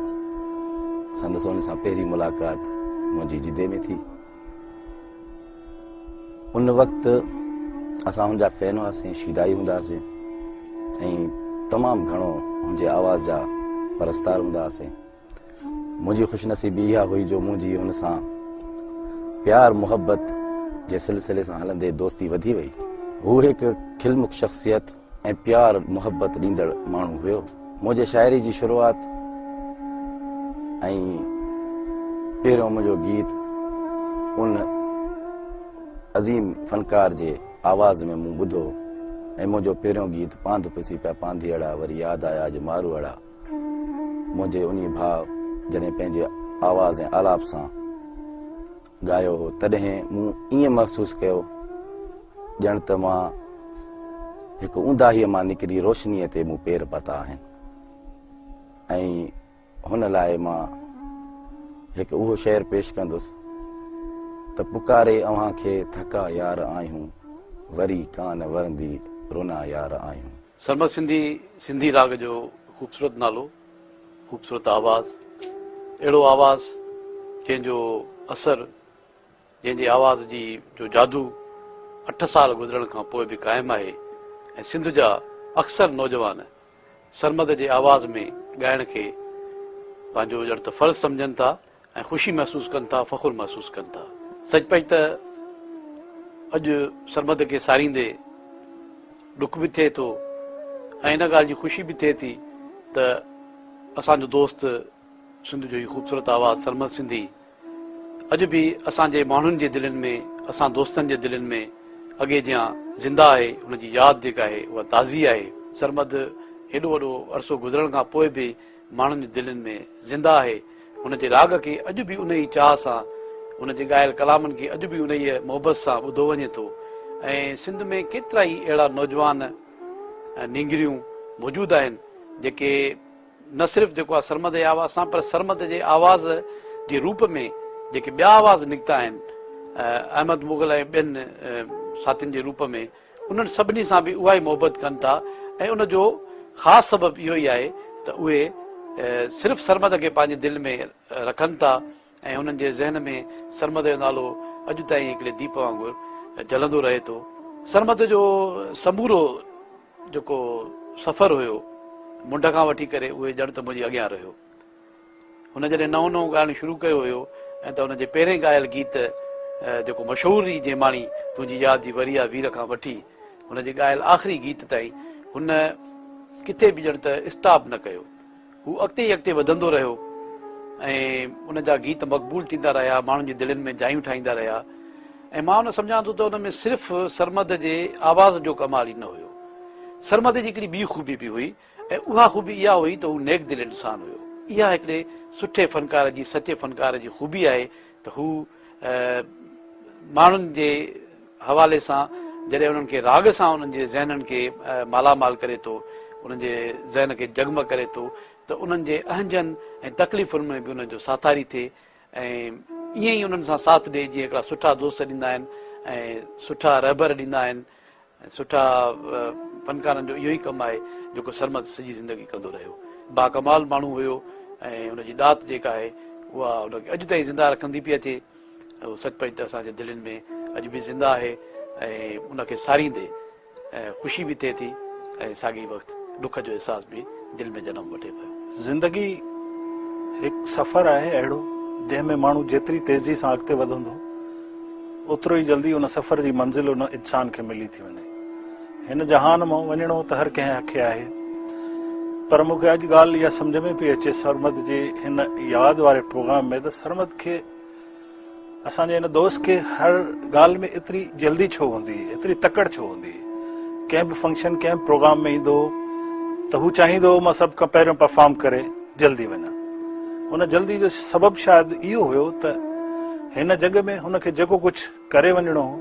سندس ان سان پهرين ملاقات منهنجي جدي ۾ ٿي ان وقت اسان هن جا فين هئاسين شيدائي هوندا هئاسين ۽ تمام گهڻو هن جي آواز جا پرستار هوندا هئاسين منهنجي خوش نصيبي اها هئي جو منهنجي هن سان پيار محبت جي سلسلي سان هلندي دوستي وڌي وئي. هو هڪ کلمک شخصيت ۽ پيار محبت ڏيندڙ ماڻهو هيو. منهنجي شاعري جي شروعات ۽ پهريون منهنجو گيت ان عظيم فنڪار جي آواز ۾ مون ٻڌو ۽ منهنجو پهريون گيت پانڌ پسي پيا پانڌيئڙا وري ياد آيا اڄ ماروئڙا منهنجي انهي ڀاء جڏهن پنهنجي آواز ۽ آلاپ سان ڳايو هو تڏهن مون ائين محسوس ڪيو ڄڻ ته مان هڪ اونداهيء مان نڪري روشنيء تي مون پير پاتا آهن ۽ هن لاء مان هڪ اهو شعر پيش ڪندس ته پڪاري اوهان کي ٿڪا يار آهيون وري ڪانه ورندي رنا يار آهيون. سرمد سنڌي سنڌي راڳ جو خوبصورت نالو، خوبصورت آواز، اهڙو آواز جنهن جو اثر، جنهن جي آواز جي جو جادو اٺ سال گذرڻ کان پوء به قائم آهي ۽ سنڌ جا اڪثر نوجوان سرمد جي آواز ۾ ڳائڻ کي پنهنجو ڄڻ ته فرض سمجهن ٿا ۽ خوشي محسوس ڪن ٿا، فخر محسوس ڪن ٿا. سچ پچ ته اڄ سرمد کي ساريندي ڏک به ٿئي ٿو ۽ ان ڳالهه جي خوشي به ٿئي ٿي ته اسان جو دوست سنڌ جو هي خوبصورت آواز سرمد سنڌي اڄ به اسان جي ماڻهن جي دلين ۾ اسان دوستن جي دلين ۾ اڳي جيان زنده آهي، ان جي ياد جيڪا آهي اها تازي آهي. سرمد هيڏو وڏو عرصو گذرڻ کان پوء به ماڻهن جي دلين ۾ زنده آهي. هن جي راڳ کي اڄ به انهيء چاهه سان، هن جي ڳايل ڪلامن کي اڄ به انهيء محبت سان ٻڌو وڃي ٿو ۽ سنڌ ۾ ڪيترائي اهڙا نوجوان ۽ نينگريون موجود آهن جيڪي نه صرف جيڪو آهي سرمد جي آواز سان پر سرمد جي آواز جي روپ ۾ جيڪي ٻيا آواز نڪتا آهن احمد مغل ۽ ٻين ساٿين جي روپ ۾ انهن سڀني سان به اها ئي محبت ڪن ٿا ۽ ان جو خاص سبب اهو ئي آهي ته اهي صرف سرمد کي پنهنجي دل ۾ رکن ٿا ۽ انهن جي ذهن ۾ سرمد جو نالو اڄ تائين هڪڙي ديپ وانگر جلندو رهي ٿو. سرمد جو سمورو جيڪو سفر هيو منڍ کان وٺي ڪري اهي ڄڻ ته منهنجي اڳيان رهيو. هن جڏهن نئون نئون ڳائڻ شروع ڪيو هيو ۽ ته هن جي پهرين ڳايل گيت جيڪو مشهور ئي جيماڻي تنهنجي ياد جي وري آ وير کان وٺي هن جي ڳايل آخري گيت تائين هن ڪٿي به ڄڻ ته اسٽاپ نه ڪيو. هو اڳتي ئي اڳتي وڌندو رهيو ۽ ان جا گيت مقبول ٿيندا رهيا، ماڻهن جي دلين ۾ جايون ٺاهيندا رهيا ۽ مان ان سمجهان ٿو ته ان ۾ صرف سرمد جي آواز جو ڪمال ئي نه هيو. سرمد جي هڪڙي ٻي خوبي به هئي ۽ اها خوبي اها هئي ته هو نيڪ دل انسان هيو. اها هڪڙي سٺي فنڪار جي، سچي فنڪار جي خوبي آهي ته هو ماڻهن جي حوالي سان جڏهن انهن کي راڳ سان انهن جي ذهنن کي مالا مال ڪري ٿو، انهن جي ذهن کي جڳمڳ ڪري ٿو ته انهن جي اهنجن ۽ تڪليفن ۾ به انهن جو ساٿاري ٿئي ۽ ائين ئي انهن سان ساٿ ڏئي جيئن هڪڙا سٺا دوست ڏيندا آهن ۽ سٺا رهبر ڏيندا آهن. سٺا فنڪارن جو اهو ئي ڪم آهي جيڪو سرمد سڄي زندگي ڪندو رهيو. باڪمال ماڻهو هيو ۽ ان جي ڏات جيڪا آهي اها ان کي اڄ تائين زنده رکندي پئي اچي. اهو سچ پچ ته اسان جي دلين ۾ اڄ به زنده آهي ۽ ان کي ساريندي خوشي به ٿئي ٿي ۽ ساڳئي وقت ڏک جو احساس به دل ۾ جنم وٺي پيو. زندگي هڪ سفر آهي اهڙو جنهن ۾ ماڻهو جيتري تيزي سان اڳتي وڌندو اوترو ئي جلدي ان سفر جي منزل ان انسان کي ملي ٿي وڃي. هن جهان مان وڃڻو ته هر ڪنهن کي آهي پر مون کي اڄ ڳالهه اها سمجهه ۾ پئي اچي سرمد جي هن ياد واري پروگرام ۾ ته سرمد کي اسان جي هن دوست کي هر ڳالهه ۾ ايتري جلدي ڇو هوندي هئي، ايتري تڪڙ ڇو هوندي هئي. ڪنهن به فنڪشن ڪنهن به پروگرام ۾ ايندو هو ته هو چاهيندو هو مان سڀ کان پهريون پرفارم ڪري جلدي وڃان. ان جلدي جو سبب شايد اهو هيو ته هن جڳ ۾ هن کي جيڪو ڪجهه ڪري وڃڻو هو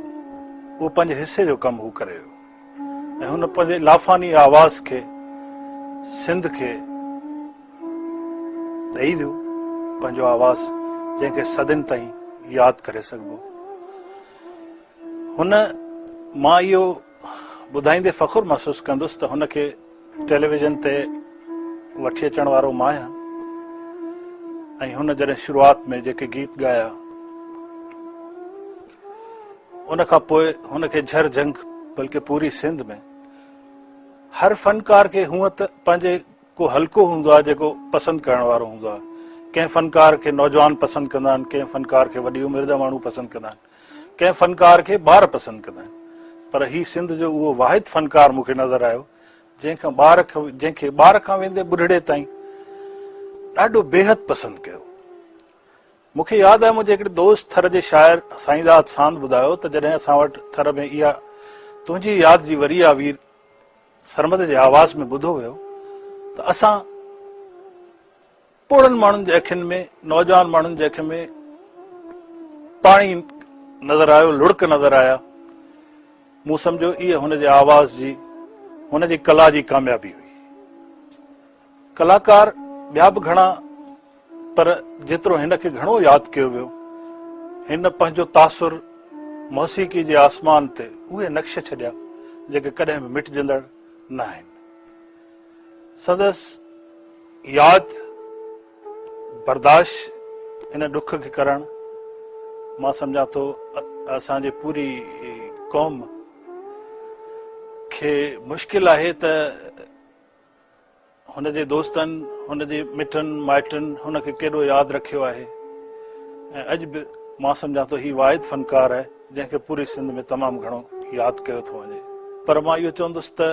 اهو پنهنجي حصي جو ڪم هو ڪري ويو ۽ هن پنهنجي لافاني آواز کي سنڌ کي ڏئي ويو پنهنجو آواز جنهن کي صدين تائين ياد ڪري سگهبو. هن مان اهو ٻڌائيندي فخر محسوس ڪندس ته هن کي ٽيليويزن تي وٺي اچڻ وارو مان آهيان ۽ هن جڏهن شروعات ۾ جيڪي گيت ڳايا ان کان پوء هن کي جهر جهنگ بلڪه پوري سنڌ ۾ هر فنڪار کي هونء ته پنهنجي ڪو حلقو هوندو آهي جيڪو پسند ڪرڻ وارو هوندو آهي. ڪنهن فنڪار کي نوجوان پسند ڪندا آهن، ڪنهن فنڪار کي وڏي عمر جا ماڻهو پسند ڪندا آهن، ڪنهن فنڪار کي ٻار پسند ڪندا آهن. پر هي سنڌ جو اهو واحد فنڪار مون کي نظر آيو جنهن کان ٻار جنهن کي ٻار کان ويندي ٻڍڙي تائين ڏاڍو بيحد پسند ڪيو. مون کي ياد آهي منهنجي هڪڙي دوست ٿر جي شاعر سائينداد ساند ٻڌايو ته جڏهن اسان وٽ ٿر ۾ اها تنهنجي ياد جي وري آ وير سرمد جي آواز ۾ ٻڌو ويو ته اسان پوڙهن ماڻهن جي اکين ۾، نوجوان ماڻهن جي اکين ۾ پاڻي نظر آيو، لڙڪ نظر آيا. مون سمجهيو اهي هن جي آواز جي، هن جي ڪلا جي ڪاميابي هئي. ڪلاڪار ٻيا به گهڻا پر جيترو هن کي گهڻو ياد ڪيو ويو، هن پنهنجو تاثر موسيقي جي آسمان تي اهي نقش ڇڏيا جيڪي ڪڏهن به مٽجندڙ نه آهن. سندس ياد برداشت ان ڏک کي ڪرڻ مان سمجهان ٿو اسان جي پوري قوم کي مشڪل آهي ته هن جي دوستن هن جي مٽن مائٽن هن کي ڪيڏو ياد رکيو آهي ۽ اڄ به مان سمجهان ٿو هي واحد فنڪار آهي جنهن کي پوري سنڌ ۾ تمام گهڻو ياد ڪيو ٿو وڃي پر مان اهو چوندس ته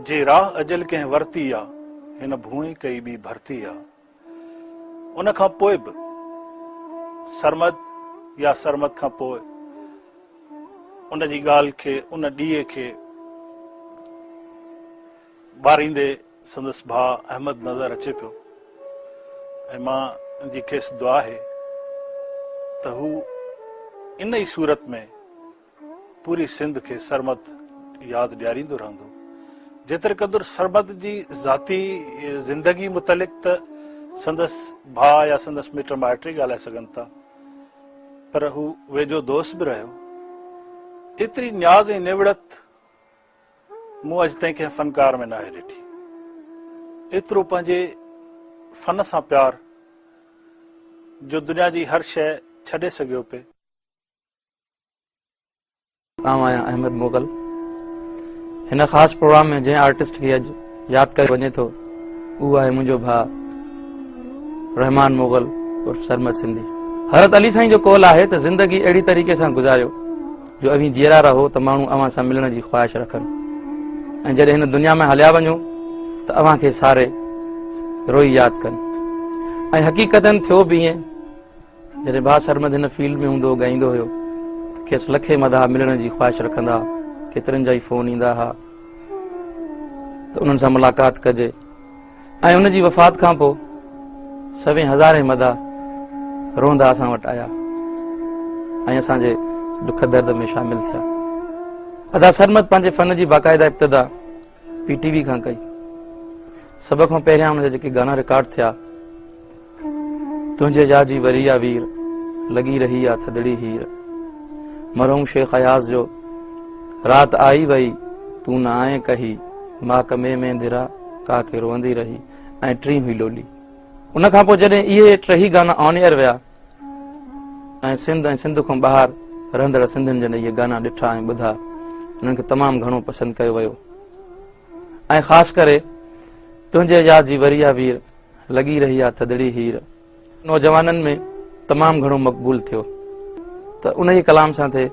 جي راهه اجل ڪنهن ورتي آ هن ڀونء ڪئي ٻي ڀرتي آ ان کان پوء به سرمد يا سرمد کان پوء ان جي ڳالهه کي ان ڏيئي کي ٻاريندي سندس ڀاء احمد نظر اچي پيو ۽ مان جي کيس دعا آهي ته هو ان ئي صورت ۾ پوري سنڌ کي سرمد ياد ڏياريندو رهندو. جيتري قدر سرمد جي ذاتي زندگي متعلق ته سندس ڀاء يا سندس مٽ مائٽ ئي ڳالهائي سگهن ٿا پر هو ويجهو دوست به رهيو. ايتري نياز ۽ نوڙت مون اڄ تائين ڪنهن فنڪار ۾ ناهي ڏٺي. ايترو پنهنجي فن سان پيار جو دنيا جي هر شيء ڇڏي سگهيو پئي. آئون آهيان احمد مغل. هن خاص پروگرام ۾ جنهن آرٽسٽ کي اڄ ياد ڪيو وڃي ٿو اهو آهي منهنجو ڀاء رحمان مغل عرف سرمد سنڌي. حضرت علي سائين جو قول آهي ته زندگي اهڙي طريقي سان گذاريو جو اوهين جيئرا رهو ته ماڻهو اوهان سان ملڻ جي خواهش رکن ۽ جڏهن هن دنيا مان هليا وڃو ته اوهان کي ساري روئي ياد ڪن ۽ حقيقتن ٿيو به ائين جڏهن ڀاء سرمد هن فيلڊ ۾ هوندو هو ڳائيندو هيو ته کيس لکين مداح ملڻ جي خواهش رکندا ها ڪيترن جا ئي فون ايندا ها ته انهن سان ملاقات ڪجي ۽ ان جي وفات کان پوء سوين هزارين مداح روئندا اسان وٽ آيا ۽ اسان جي ڏک درد ۾ شامل ٿيا. ادا سرمد پنهنجي فن جي باقاعده ابتدا پي ٽي وي کان ڪئي. سڀ کان پهريان ان جا جيڪي گانا رڪارڊ ٿيا تنهنجي جا جي وري آ وير لڳي رهي آ ٿڌڙي هير مرحوم شيخ اياز جو رات آئي وئي تون نه آئين ڪهي ماڪ ۾ مينڌرا ڪا کي روئندي رهي ۽ ٽين هئي لولي. ان کان پوء جڏهن اهي ٽيهي گانا آن ايئر ويا ۽ سنڌ ۽ سنڌ کان ٻاهر رهندڙ سنڌين جڏهن اهي گانا ڏٺا ۽ ٻڌا انهن کي تمام گهڻو پسند ڪيو ويو ۽ خاص ڪري تنهنجي ياد جي وري آ وير لڳي رهي آ ٿڌڙي هير نوجوانن ۾ تمام گهڻو مقبول ٿيو ته انهي ڪلام سان ٿئي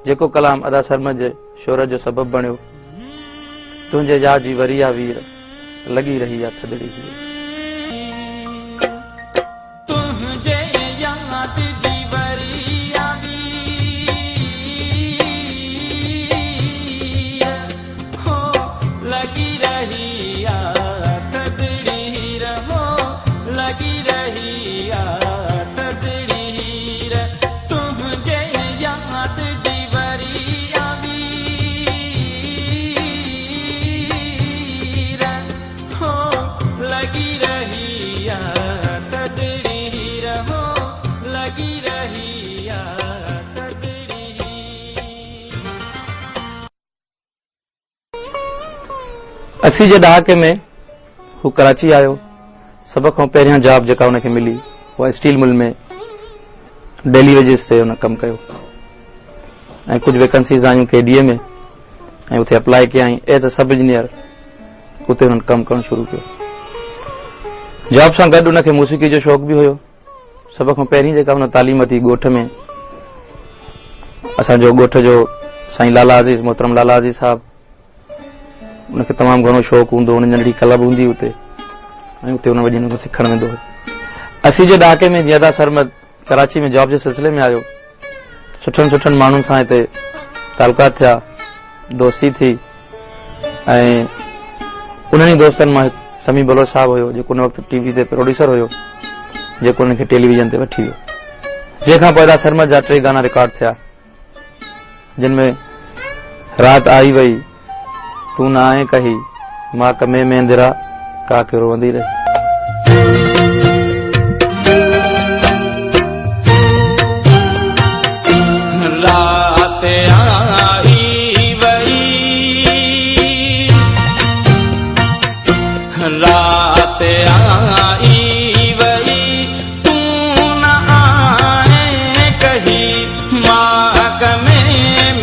جيڪو ڪلام ادا سرمد جي شهرت جو سبب بڻيو تنهنجي ياد جي وري آ وير لڳي رهي آ ٿڌڙي هير. تنهنجي ياد جي وري آ وير هو لڳي رهي آ ٿڌڙي هير هو لڳي رهي آ ٿڌڙي هير تنهنجي ياد جي وري آ وير هو لڳي رهي آ ٿڌڙي هير هو لڳي رهي آ ٿڌڙي هير. 80 جي ڏهاڪي ۾ هو ڪراچي آيو. سڀ کان پهريان جاب جيڪا هن کي ملي اها اسٽيل مل ۾ ڊيلي ويجز تي هن ڪم ڪيو ۽ ڪجهه ويڪنسيز آيون ڪي ڊي اي ۾ ۽ اتي اپلائي ڪيائين ايز اي سب انجنيئر اتي هنن ڪم ڪرڻ شروع ڪيو. جاب سان گڏ هن کي موسيقي جو شوق به هيو. سڀ کان پهرين جيڪا هن تعليم ورتي ڳوٺ ۾ اسان جو ڳوٺ جو سائين لالا عزيز محترم لالا عزيز صاحب ان کي تمام گهڻو شوق هوندو هو، ان ننڍڙي ڪلب هوندي اتي ۽ اتي ان وڃي هن سکڻ ويندو هو. 80 جي ڏهاڪي ۾ جيئن ادا سرمد ڪراچي ۾ جاب جي سلسلي ۾ آيو سٺن سٺن ماڻهن سان هتي تعلقات ٿيا دوستي ٿي ۽ انهن ئي دوستن مان هڪ سميع بلوچ صاحب هيو جيڪو ان وقت ٽي وي تي پروڊيوسر هيو جيڪو ان کي ٽيليويزن تي وٺي ويو جنهن کان پوء ادا سرمد جا ٽي گانا رڪارڊ ٿيا جن ۾ رات آئي وئي تون نه آئين ڪهي ماڪ ۾ ميندرا ڪاڪ روئندي رهي. رات آئي وئي رات آئي وئي تون نه آئين ڪهي ماڪ ۾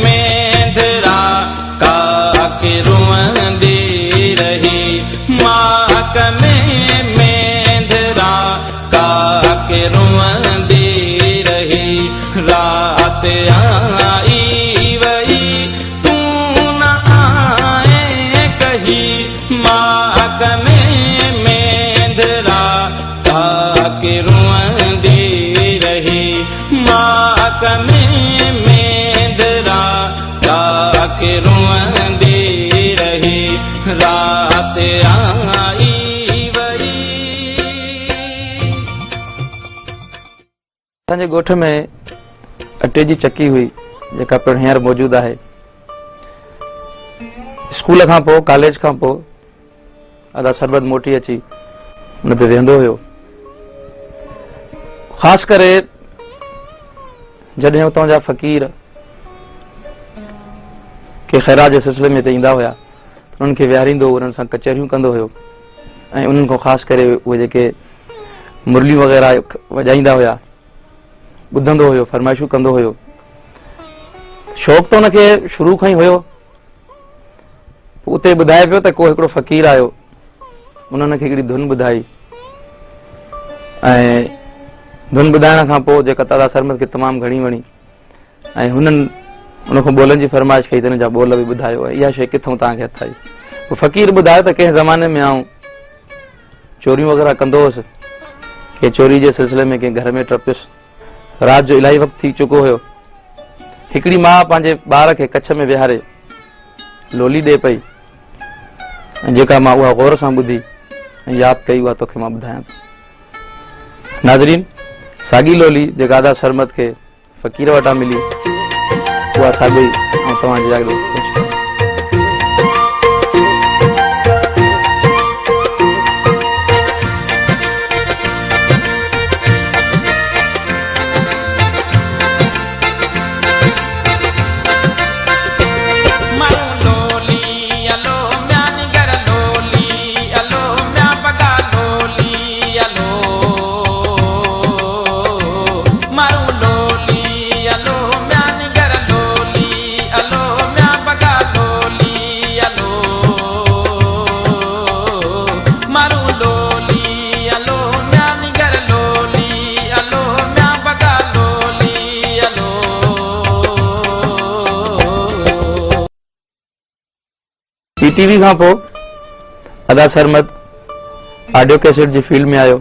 مينڌرا ڪاڪ روئندي رهي ماڪ ۾ مينڌرا ڪاڪ روئندي رهي رات آئي وئي تون نه آئين ڪهي ماڪ ۾ مينڌرا ڪاڪ روئندي رهي ماڪ ۾ مينڌرا ڪاڪ روئندي رهي رات آئي وئي. اسان جي ڳوٺ ۾ اٽي جي چڪي هئي جيڪا پڻ هينئر موجود آهي. اسڪول کان پوء ڪاليج کان پوء ادا سرمد موٽي اچي ان تي ويهندو هيو. خاص ڪري جڏهن اتان جا فقير ڪي خيرات جي سلسلي ۾ هتي ايندا هيا ته انهن کي ويهاريندو هو انهن سان ڪچهريون ڪندو هيو ۽ انهن کان خاص ڪري اهي جيڪي مرليون وغيره وڄائيندا هيا ٻڌندو هيو فرمائشون ڪندو هيو شوق ته ان کي شروع کان ئي هيو اتي ٻڌائي پيو ته ڪو هڪڙو فقير آيو ان هن کي هڪڙي ڌن ٻڌائي ۽ ڌن ٻڌائڻ کان پوء جيڪا دادا سرمد کي تمام گهڻي وڻي ۽ هنن ان کان ٻولن جي فرمائش ڪئي ته هن جا ٻول به ٻڌايو ۽ اها شيء ڪٿون توهان کي هٿ آئي پوء فقير ٻڌايو ته ڪنهن زماني ۾ آئون چوريون وغيره ڪندو هوس ڪنهن چوري جي سلسلي ۾ ڪنهن گهر ۾ ٽپيس رات جو الاهي وقت ٿي چڪو هيو. هڪڙي ماء پنهنجي ٻار کي ڪڇ ۾ ويهاري لولي ڏئي پئي ۽ جيڪا مان اها غور سان ٻڌي ۽ ياد ڪئي اها توکي مان ٻڌايان ٿو. ناظرين ساڳي لولي جيڪا ادا سرمد کي فقير وٽان ملي اها ساڳي آئون توهان جي آڏو پيش ڪيان ٿو. مارون لولي الو ميان گر لولي الو ميان بگا لولي الو مارون لولي الو ميان گر لولي الو ميان بگا لولي الو مارون لولي الو ميان گر لولي الو ميان بگا لولي الو. پي ٽي وي کان پوء ادا سرمد آڊيو ڪيسٽ جي فيلڊ ۾ آيو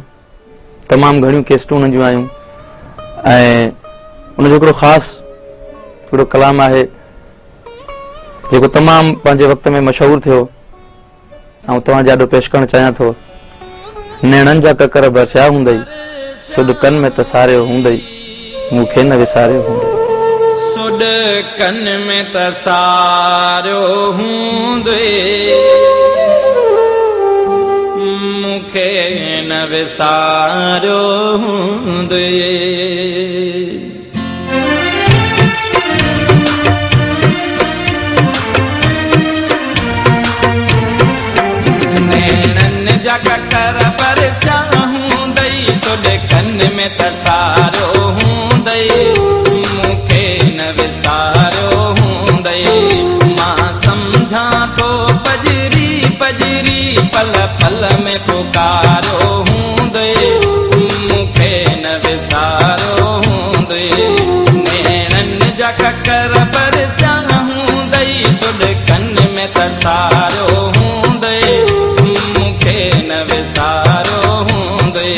تمام گهڻيون ڪيسٽون هن جون آيون ۽ ان جو هڪڙو خاص هڪڙو ڪلام آهي جيڪو تمام پنهنجي وقت ۾ مشهور ٿيو آئون توهان جي آڏو پيش ڪرڻ چاهيان ٿو. نيڻن جا ڪڪر برسيا هوندئي، سڏ ڪن ۾ ته ساريو هوندئي، مون کي نه وساريو هوندئي. سڏ ڪن ۾ ته ساريو هوندئي، مون کي نه وساريو هوندئي. نيڻن جا ڪڪر برسيا هوندئي، سڏ ڪن ۾ ته ساريو هوندئي، مون کي نه وساريو هوندئي. مان سمجهان ٿو پڄري پڄري پل پل ۾ پڪاريو هوندئي، مون کي نه وساريو هوندئي. نيڻن جا ڪڪر برسيا هوندئي، سڏ ڪن ۾ ته ساريو هوندئي، مون کي نه وساريو هوندئي.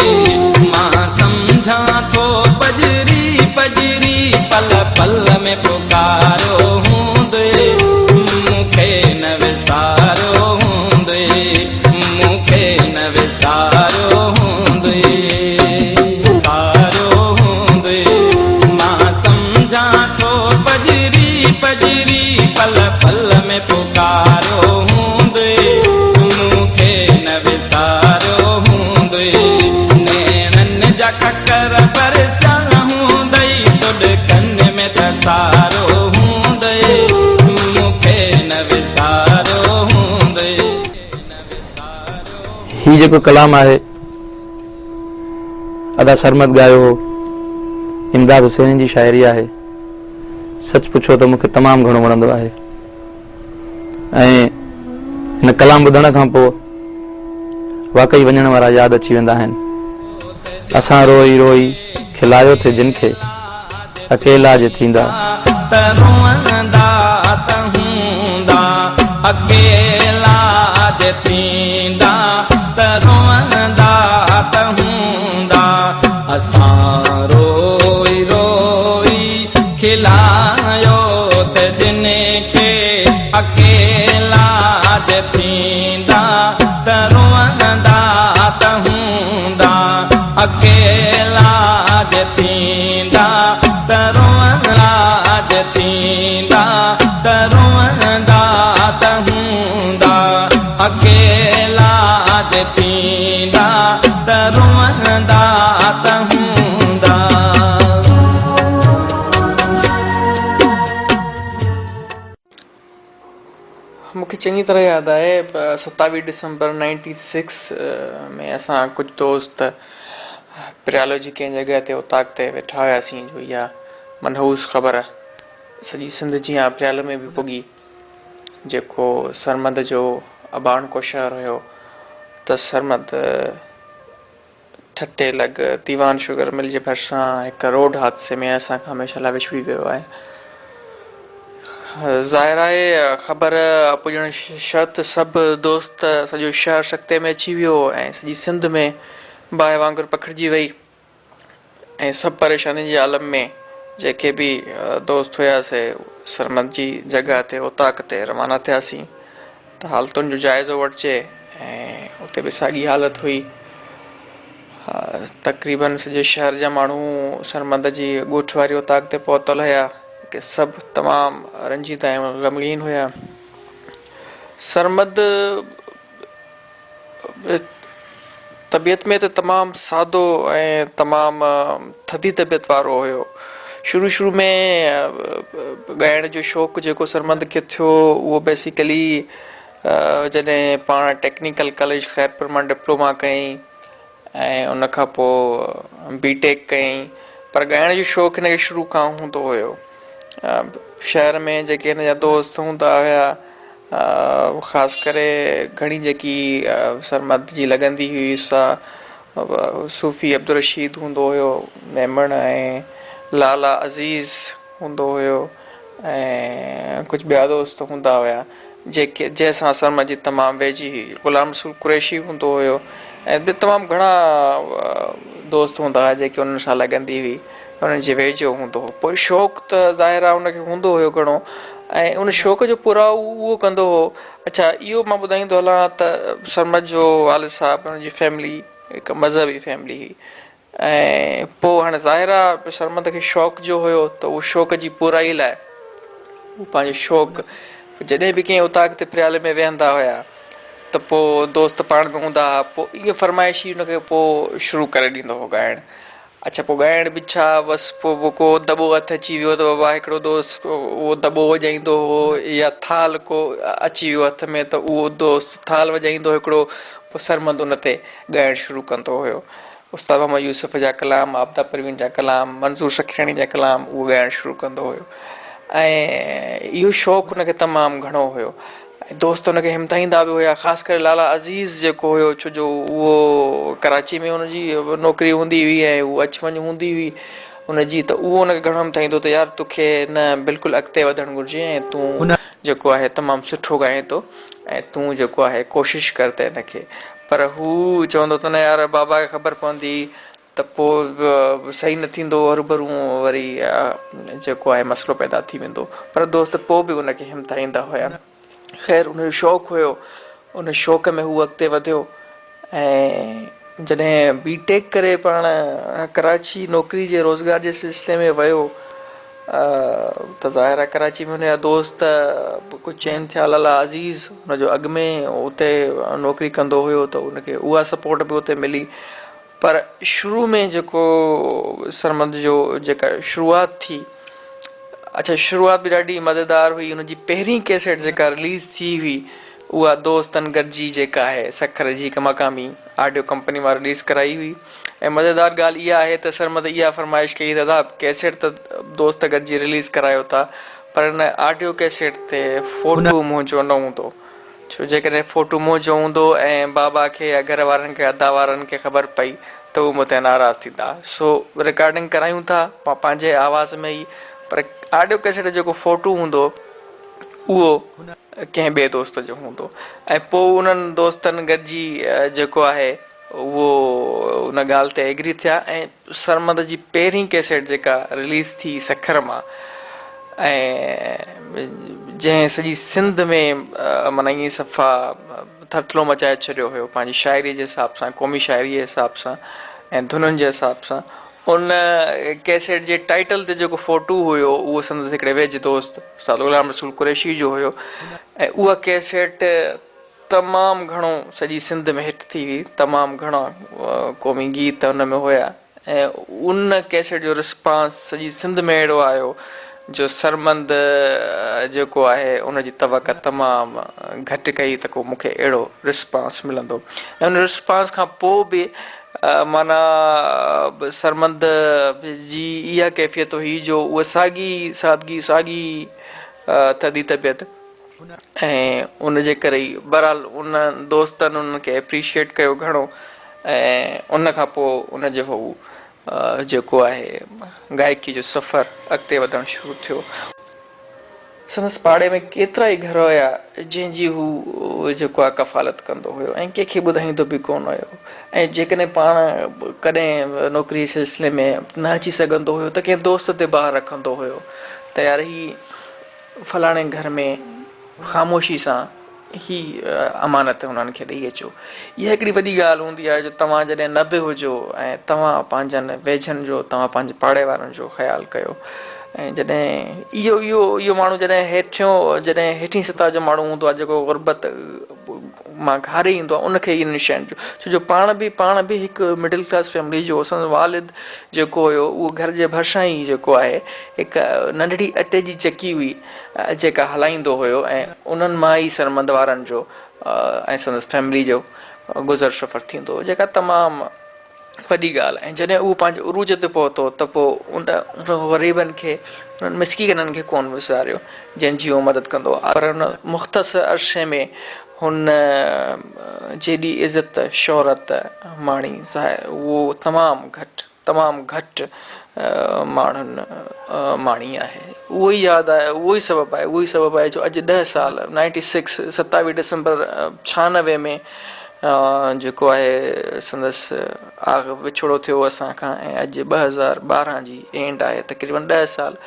مان سمجهان ٿو پڄري پڄري پل پل ۾ پڪاريو هوندئي، مون کي نه وساريو هوندئي، مون کي نه. جيڪو ڪلام آهي ادا سرمد ڳايو هو، امداد حسيني جي شاعري آهي. سچ پڇو ته مون کي تمام گهڻو وڻندو آهي ۽ هن ڪلام ٻڌڻ کان پوء واقعي وڃڻ وارا ياد اچي ويندا آهن. اسان روئي روئي کلايو ٿي جن کي اڪيلا جي ٿيندا. ته روئندا ته هوندا اڪيلا جي ٿيندا ته روئندا ته هوندا اسان روئي روئي کلايو ته جن کي اڪيلا جي ٿيندا ته روئندا ته هوندا اڪيلا جي ٿيندا ته روئندا جي ٿيندا ته روئندا ته هوندا اڪيلا جي ٿيندا ته روئندا ته هوندا. مون کي چڱي طرح ياد آهي 27 ڊسمبر نائنٽي سڪس ۾ اسان ڪجهه دوست پريالو جي ڪنهن جڳهه تي اوطاق تي ويٺا هياسين جو اها منحوس خبر سڄي سنڌ جيان پريالو ۾ به پڳي جيڪو سرمد جو اباڻڪو شهر هيو ته سرمد ٺٽي لڳ ديوان شگر مل جي ڀرسان هڪ روڊ حادثي ۾ اسان کان هميشه لاء وڇڙي ويو آهي. ظاهر آهي خبر پڄڻ شرط سڀ دوست سڄو شهر سڪتي ۾ اچي ويو ۽ سڄي سنڌ ۾ باهه وانگر پکڙجي وئي ۽ سڀ پريشاني جي عالم ۾ جيڪي به دوست هيا سي سرمد جي جڳهه تي اوطاق تي روانا ٿياسين ته حالتن جو جائزو وٺجي ۽ اتي به ساڳي حالت هئي. تقريبن سڄي شهر جا ماڻهو سرمد جي ڳوٺ واري اوطاق تي پهتل هيا جيڪي سڀ تمام رنجيده ۽ غمگين هيا. سرمد طبيعت ۾ ته تمام سادو ۽ تمام ٿڌي طبيعت وارو هيو. شروع شروع ۾ ڳائڻ جو شوق جيڪو سرمد کي ٿيو اهو بيسيڪلي جڏهن پاڻ ٽيڪنيڪل ڪاليج خيرپور مان ڊپلوما ڪيائين ۽ ان کان پوء بي ٽيڪ ڪيائين پر ڳائڻ جو شوق هن کي شروع کان هوندو هيو. شهر ۾ جيڪي هن جا دوست هوندا هيا خاص ڪري گهڻي جيڪي سرمد جي لڳندي هئي سا صوفي عبدالرشيد هوندو هيو ميمڻ ۽ لالا عزيز هوندو هيو ۽ ڪجهه ٻيا دوست هوندا هيا جيڪي جنهن سان سرمد جي تمام ويجهي هئي غلام رسول قريشي هوندو هيو ۽ ٻيا تمام گهڻا دوست هوندا هيا جيڪي انهن سان لڳندي هئي انهن جي ويجهو هوندو هو پوء شوق ته ظاهر آهي ان کي هوندو هيو گهڻو ۽ ان شوق جو پورائو اهو ڪندو هو اڇا اهو مان ٻڌائيندو هلان ته سرمد جو والد صاحب ان جي فيملي هڪ مذهبي فيملي هئي ۽ پوء هاڻي ظاهر آ سرمد کي شوق جو هيو ته اهو شوق جي پورائي لاء هو پنهنجو شوق جڏهن به ڪنهن اوطاق تي پريالي ۾ ويهندا هيا ته پوء دوست پاڻ ۾ هوندا هئا پوء ائين فرمائشي ان کي پوء شروع ڪري ڏيندو هو ڳائڻ اڇا پوء ڳائڻ به ڇا بس پوء ڪو دٻو هٿ اچي ويو ته بابا هڪڙو دوست اهو دٻو وڄائيندو هو يا ٿال ڪو اچي ويو هٿ ۾ ته اهو دوست ٿال وڄائيندو هڪڙو پوء سرمد ان تي ڳائڻ شروع ڪندو هيو استاد محمد يوسف جا ڪلام، عابده پروين جا ڪلام، منظور سکيراڻي جا ڪلام اهو ڳائڻ شروع ڪندو هيو ۽ اهو شوق هن کي تمام گهڻو هيو ۽ دوست هن کي همٿائيندا به هيا خاص ڪري لالا عزيز جيڪو هيو ڇو جو اهو ڪراچي ۾ هن جي نوڪري هوندي هئي ۽ هو اچ وڃ هوندي هئي هن جي ته اهو هن کي گهڻو همٿائيندو ته يار توکي نه بلڪل اڳتي وڌڻ گهرجي ۽ تون جيڪو آهي تمام سٺو ڳائين ٿو ۽ تون جيڪو آهي ڪوشش ڪر ته ان کي پر هو چوندو ته نه يار بابا کي خبر پوندي ته پوء صحيح نه ٿيندو هروڀرو وري جيڪو آهي مسئلو پيدا ٿي ويندو پر دوست پوء به ان کي همٿائيندا هيا خير ان جو شوق هيو ان شوق ۾ هو اڳتي وڌيو ۽ جڏهن بي ٽيڪ ڪري پاڻ ڪراچي نوڪري جي روزگار جي سلسلي ۾ ويو ته ظاهر آهي ڪراچي ۾ هن جا دوست ڪجهه چين ٿيا لالا عزيز هن جو اڳ ۾ اتي نوڪري ڪندو هيو ته ان کي اها سپورٽ به اتي ملي پر شروع ۾ جيڪو سرمد جو جيڪا شروعات ٿي اڇا شروعات به ڏاڍي مزيدار هئي هن جي پهرين ڪيسيٽ جيڪا رليز ٿي هئي اها دوستن گڏجي جيڪا آهي سکر جي هڪ مقامي آڊيو ڪمپني مان رليز ڪرائي هئي ۽ مزيدار ڳالهه اها آهي ته سرمد اها فرمائش ڪئي ته ادا ڪيسيٽ ته دوست گڏجي رليز ڪرايو ٿا پر ان آڊيو ڪيسيٽ تي فوٽو منهنجو نه هوندو ڇو جيڪڏهن فوٽو منهنجو هوندو ۽ بابا کي يا گهر وارن کي ادا وارن کي خبر پئي ته هو مون تي ناراض ٿيندا سو رڪارڊنگ ڪرايون ٿا پان پنهنجي آواز ۾ ئي پر آڊيو ڪيسيٽ تي جيڪو فوٽو هوندو اهو ڪنهن ٻئي دوست جو هوندو ۽ پوء انهن دوستن گڏجي جيڪو آهي اهو ان ڳالهه تي ايگري ٿيا ۽ سرمد جي پهرين ڪيسيٽ جيڪا رليز ٿي سکر مان ۽ جنهن سڄي سنڌ ۾ معنيٰ ائين صفا ٿرٿلو مچائي ڇڏيو هيو پنهنجي شاعري جي حساب سان قومي شاعري جي حساب سان ۽ ڌنن جي حساب سان ان ڪيسيٽ جي ٽائيٽل تي جيڪو فوٽو هيو اهو سندس هڪڙي ويجهي دوست استاد غلام رسول قريشي جو هيو ۽ اها ڪيسيٽ تمام گهڻو سڄي سنڌ ۾ هٽ ٿي هئي تمام گهڻا قومي گيت ان ۾ هيا ۽ ان ڪيسيٽ جو رسپانس سڄي سنڌ ۾ اهڙو آيو جو سرمند جيڪو آهي ان جي توقع تمام گهٽ ڪئي ته ڪو مون کي اهڙو رسپانس ملندو ۽ ان رسپانس کان پوء به معنيٰ سرمند جي اها ڪيفيت هئي جو اها ساڳي سادگي ساڳي ٿڌي طبيعت ۽ ان جي ڪري ئي بهرحال ان دوستن انهن کي اپريشيئيٽ ڪيو گهڻو ۽ ان کان پوء ان جو هو جيڪو آهي گائڪي جو سفر اڳتي وڌڻ شروع ٿيو. سندس پاڙي ۾ ڪيترا ئي گهر هيا جنهن جي هو جيڪو آهي ڪفالت ڪندو هيو ۽ ڪنهن کي ٻڌائيندو به ڪونه هيو ۽ جيڪڏهن پاڻ ڪڏهن نوڪري جي سلسلي ۾ نه اچي سگهندو هيو ته ڪنهن دوست تي بار رکندو هيو ته يار هي فلاڻي گهر ۾ خاموشي سان هي امانت انهن کي ڏئي اچو. اها هڪڙي وڏي ڳالهه هوندي آهي جو توهان جڏهن نه به هجو ۽ توهان پنهنجن ويجهن جو، توهان پنهنجي پاڙي وارن جو خيال ڪيو ۽ جڏهن اهو اهو اهو ماڻهو جڏهن هيٺيون جڏهن هيٺين سطح جو ماڻهو هوندو آهي جيڪو غربت مان گهاري ايندو آهي ان کي انهن شين جو ڇو جو پاڻ به پاڻ به هڪ مڊل ڪلاس فيملي جو هو سندس والد جيڪو هيو اهو گهر جي ڀرسان ئي جيڪو آهي هڪ ننڍڙي اٽي جي چڪي هئي جيڪا هلائيندو هيو ۽ انهن مان ئي سرمد وارن جو ۽ سندس فيملي جو گذر سفر ٿيندو هو جيڪا تمام وڏي ڳالهه ۽ جڏهن اهو پنهنجي عروج تي پهتو ته پوء ان غريبن کي انهن مسڪينن کي ڪونه وساريو جن جي هو مدد ڪندو هو پر ان مختصر عرصي ۾ هن جيڏي عزت شهرت ماڻي ظاهر اهو تمام گهٽ تمام گهٽ ماڻهن ماڻي آهي. اهو ئي ياد آهي اهو ئي سبب آهي اهو ئي سبب آهي جو اڄ ڏهه سال نائنٽي سڪس ستاويهه ڊسمبر ڇهانوي ۾ جيڪو آهي سندس آغ وڇوڙو ٿيو اسان کان ۽ اڄ 2012 جي اينڊ آهي تقريبن ڏهه سال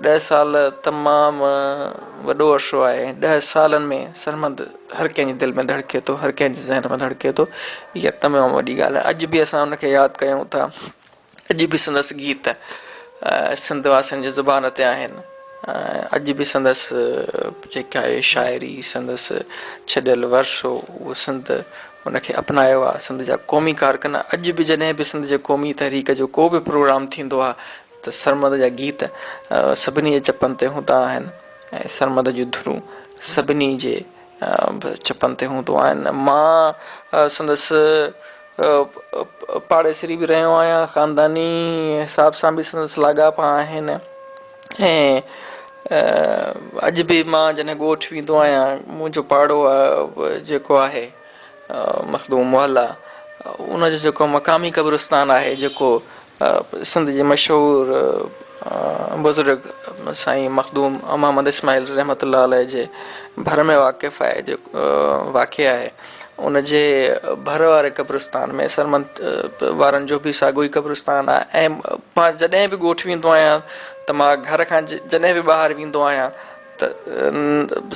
ڏهه سال تمام وڏو عرصو آهي ۽ ڏهه سالن ۾ سرمد هر ڪنهن جي دل ۾ ڌڙڪي ٿو، هر ڪنهن جي ذهن ۾ ڌڙڪي ٿو، اها تمام وڏي ڳالهه آهي. اڄ به اسان ان کي ياد ڪيون ٿا، اڄ به سندس گيت سنڌ واسين جي زبان تي آهن، اڄ به سندس جيڪا آهي شاعري، سندس ڇڏيل ورثو اهو سنڌ ان کي اپنايو آهي، سنڌ جا قومي ڪارڪن اڄ به جڏهن به سنڌ جي قومي تحريڪ جو ڪو به پروگرام ٿيندو آهي ته سرمد جا گيت سڀني جي چپن تي هوندا آهن ۽ سرمد جون ڌرون سڀني جي چپن تي هوندو آهن. مان سندس پاڙيسري به رهيو آهيان، خانداني حساب سان به سندس لاڳاپا آهن ۽ اڄ به مان جڏهن ڳوٺ ويندو آهيان منهنجو پاڙو جيڪو آهي مخدوم محلا ان جو جيڪو مقامي قبرستان آهي جيڪو سنڌ جي مشهور بزرگ سائين مخدوم محمد اسماعيل رحمة الله عليه جي ڀر ۾ واقف آهي جيڪو واقع آهي ان جي ڀر واري قبرستان ۾ سرمد وارن جو به ساڳيو ئي قبرستان آهي ۽ مان جڏهن به ڳوٺ ويندو آهيان ته مان گهر کان جڏهن به ٻاهر ويندو آهيان ته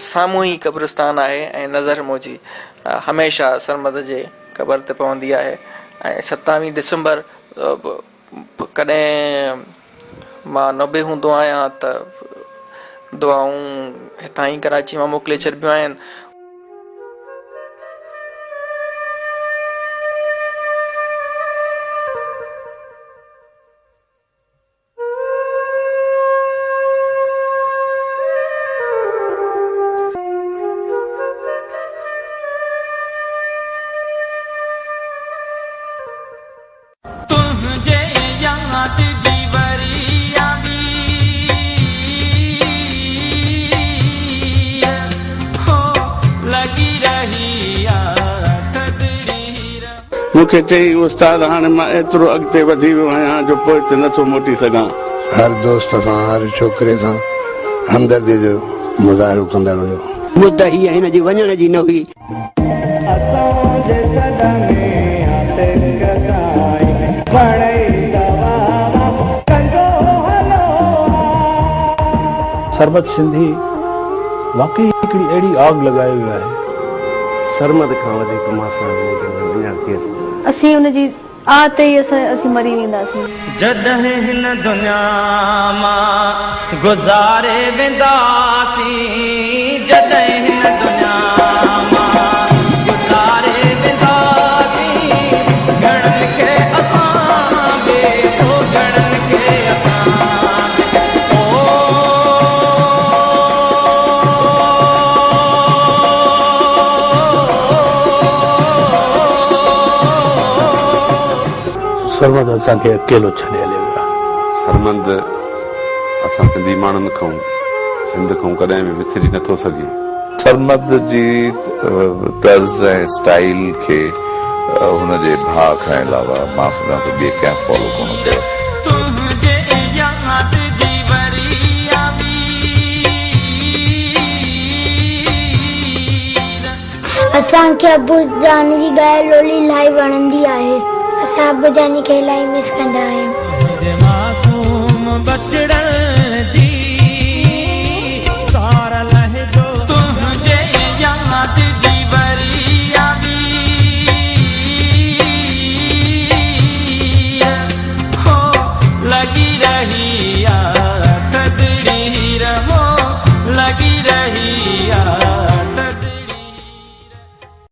سامهون ئي قبرستان آهي ۽ نظر منهنجي هميشه سرمد جي قبر تي پوندي آهي ۽ ستاويهه ڊسمبر ڪڏهن مان نه به هوندو آهيان ته دعائون هتان ئي ڪراچي مان موڪلي ڇڏبيون آهن. کي چيائين، استاد هاڻي مان ايترو اڳتي وڌي ويو آهيان جو پوئتي نه ٿو موٽي سگهان. هر دوست سان، هر ڇوڪري سان همدرديء جو مظاهرو ڪندڙ هيو. مد هيء هن جي وڃڻ جي نه هئي. سرمد سنڌي واقعي هڪڙي اهڙي آگ لڳائي ويو آهي. سرمد کان وڌيڪ مان سان ممڪن نه وڃان ڪير. اسين ان جي آ تي ئي اسين مري وينداسين. جڏهن هن دنيا مان گذاري وينداسين جڏهن هن دنيا مان گذاري وينداسين گهڻن کي اسان بي او گهڻن کي اسان بي او. سرمد اسان کي اڪيلو ڇڏي هليو ويو آهي. سرمد اسان سنڌي ماڻهن کان سنڌ کان ڪڏهن به وسري نه ٿو سگهي. سرمد جي طرز ۽ اسٽائيل کي هن جي ڀاء کان علاوه مان سمجهان ٿو ٻئي ڪنهن فالو ڪونه ڪيو. تنهنجي ياد جي وري آوير. اسان کي ابو جان جي ڳايل لولي الاهي وڻندي آهي. اسان ابو جاني کي الاهي مس ڪندا آهيون.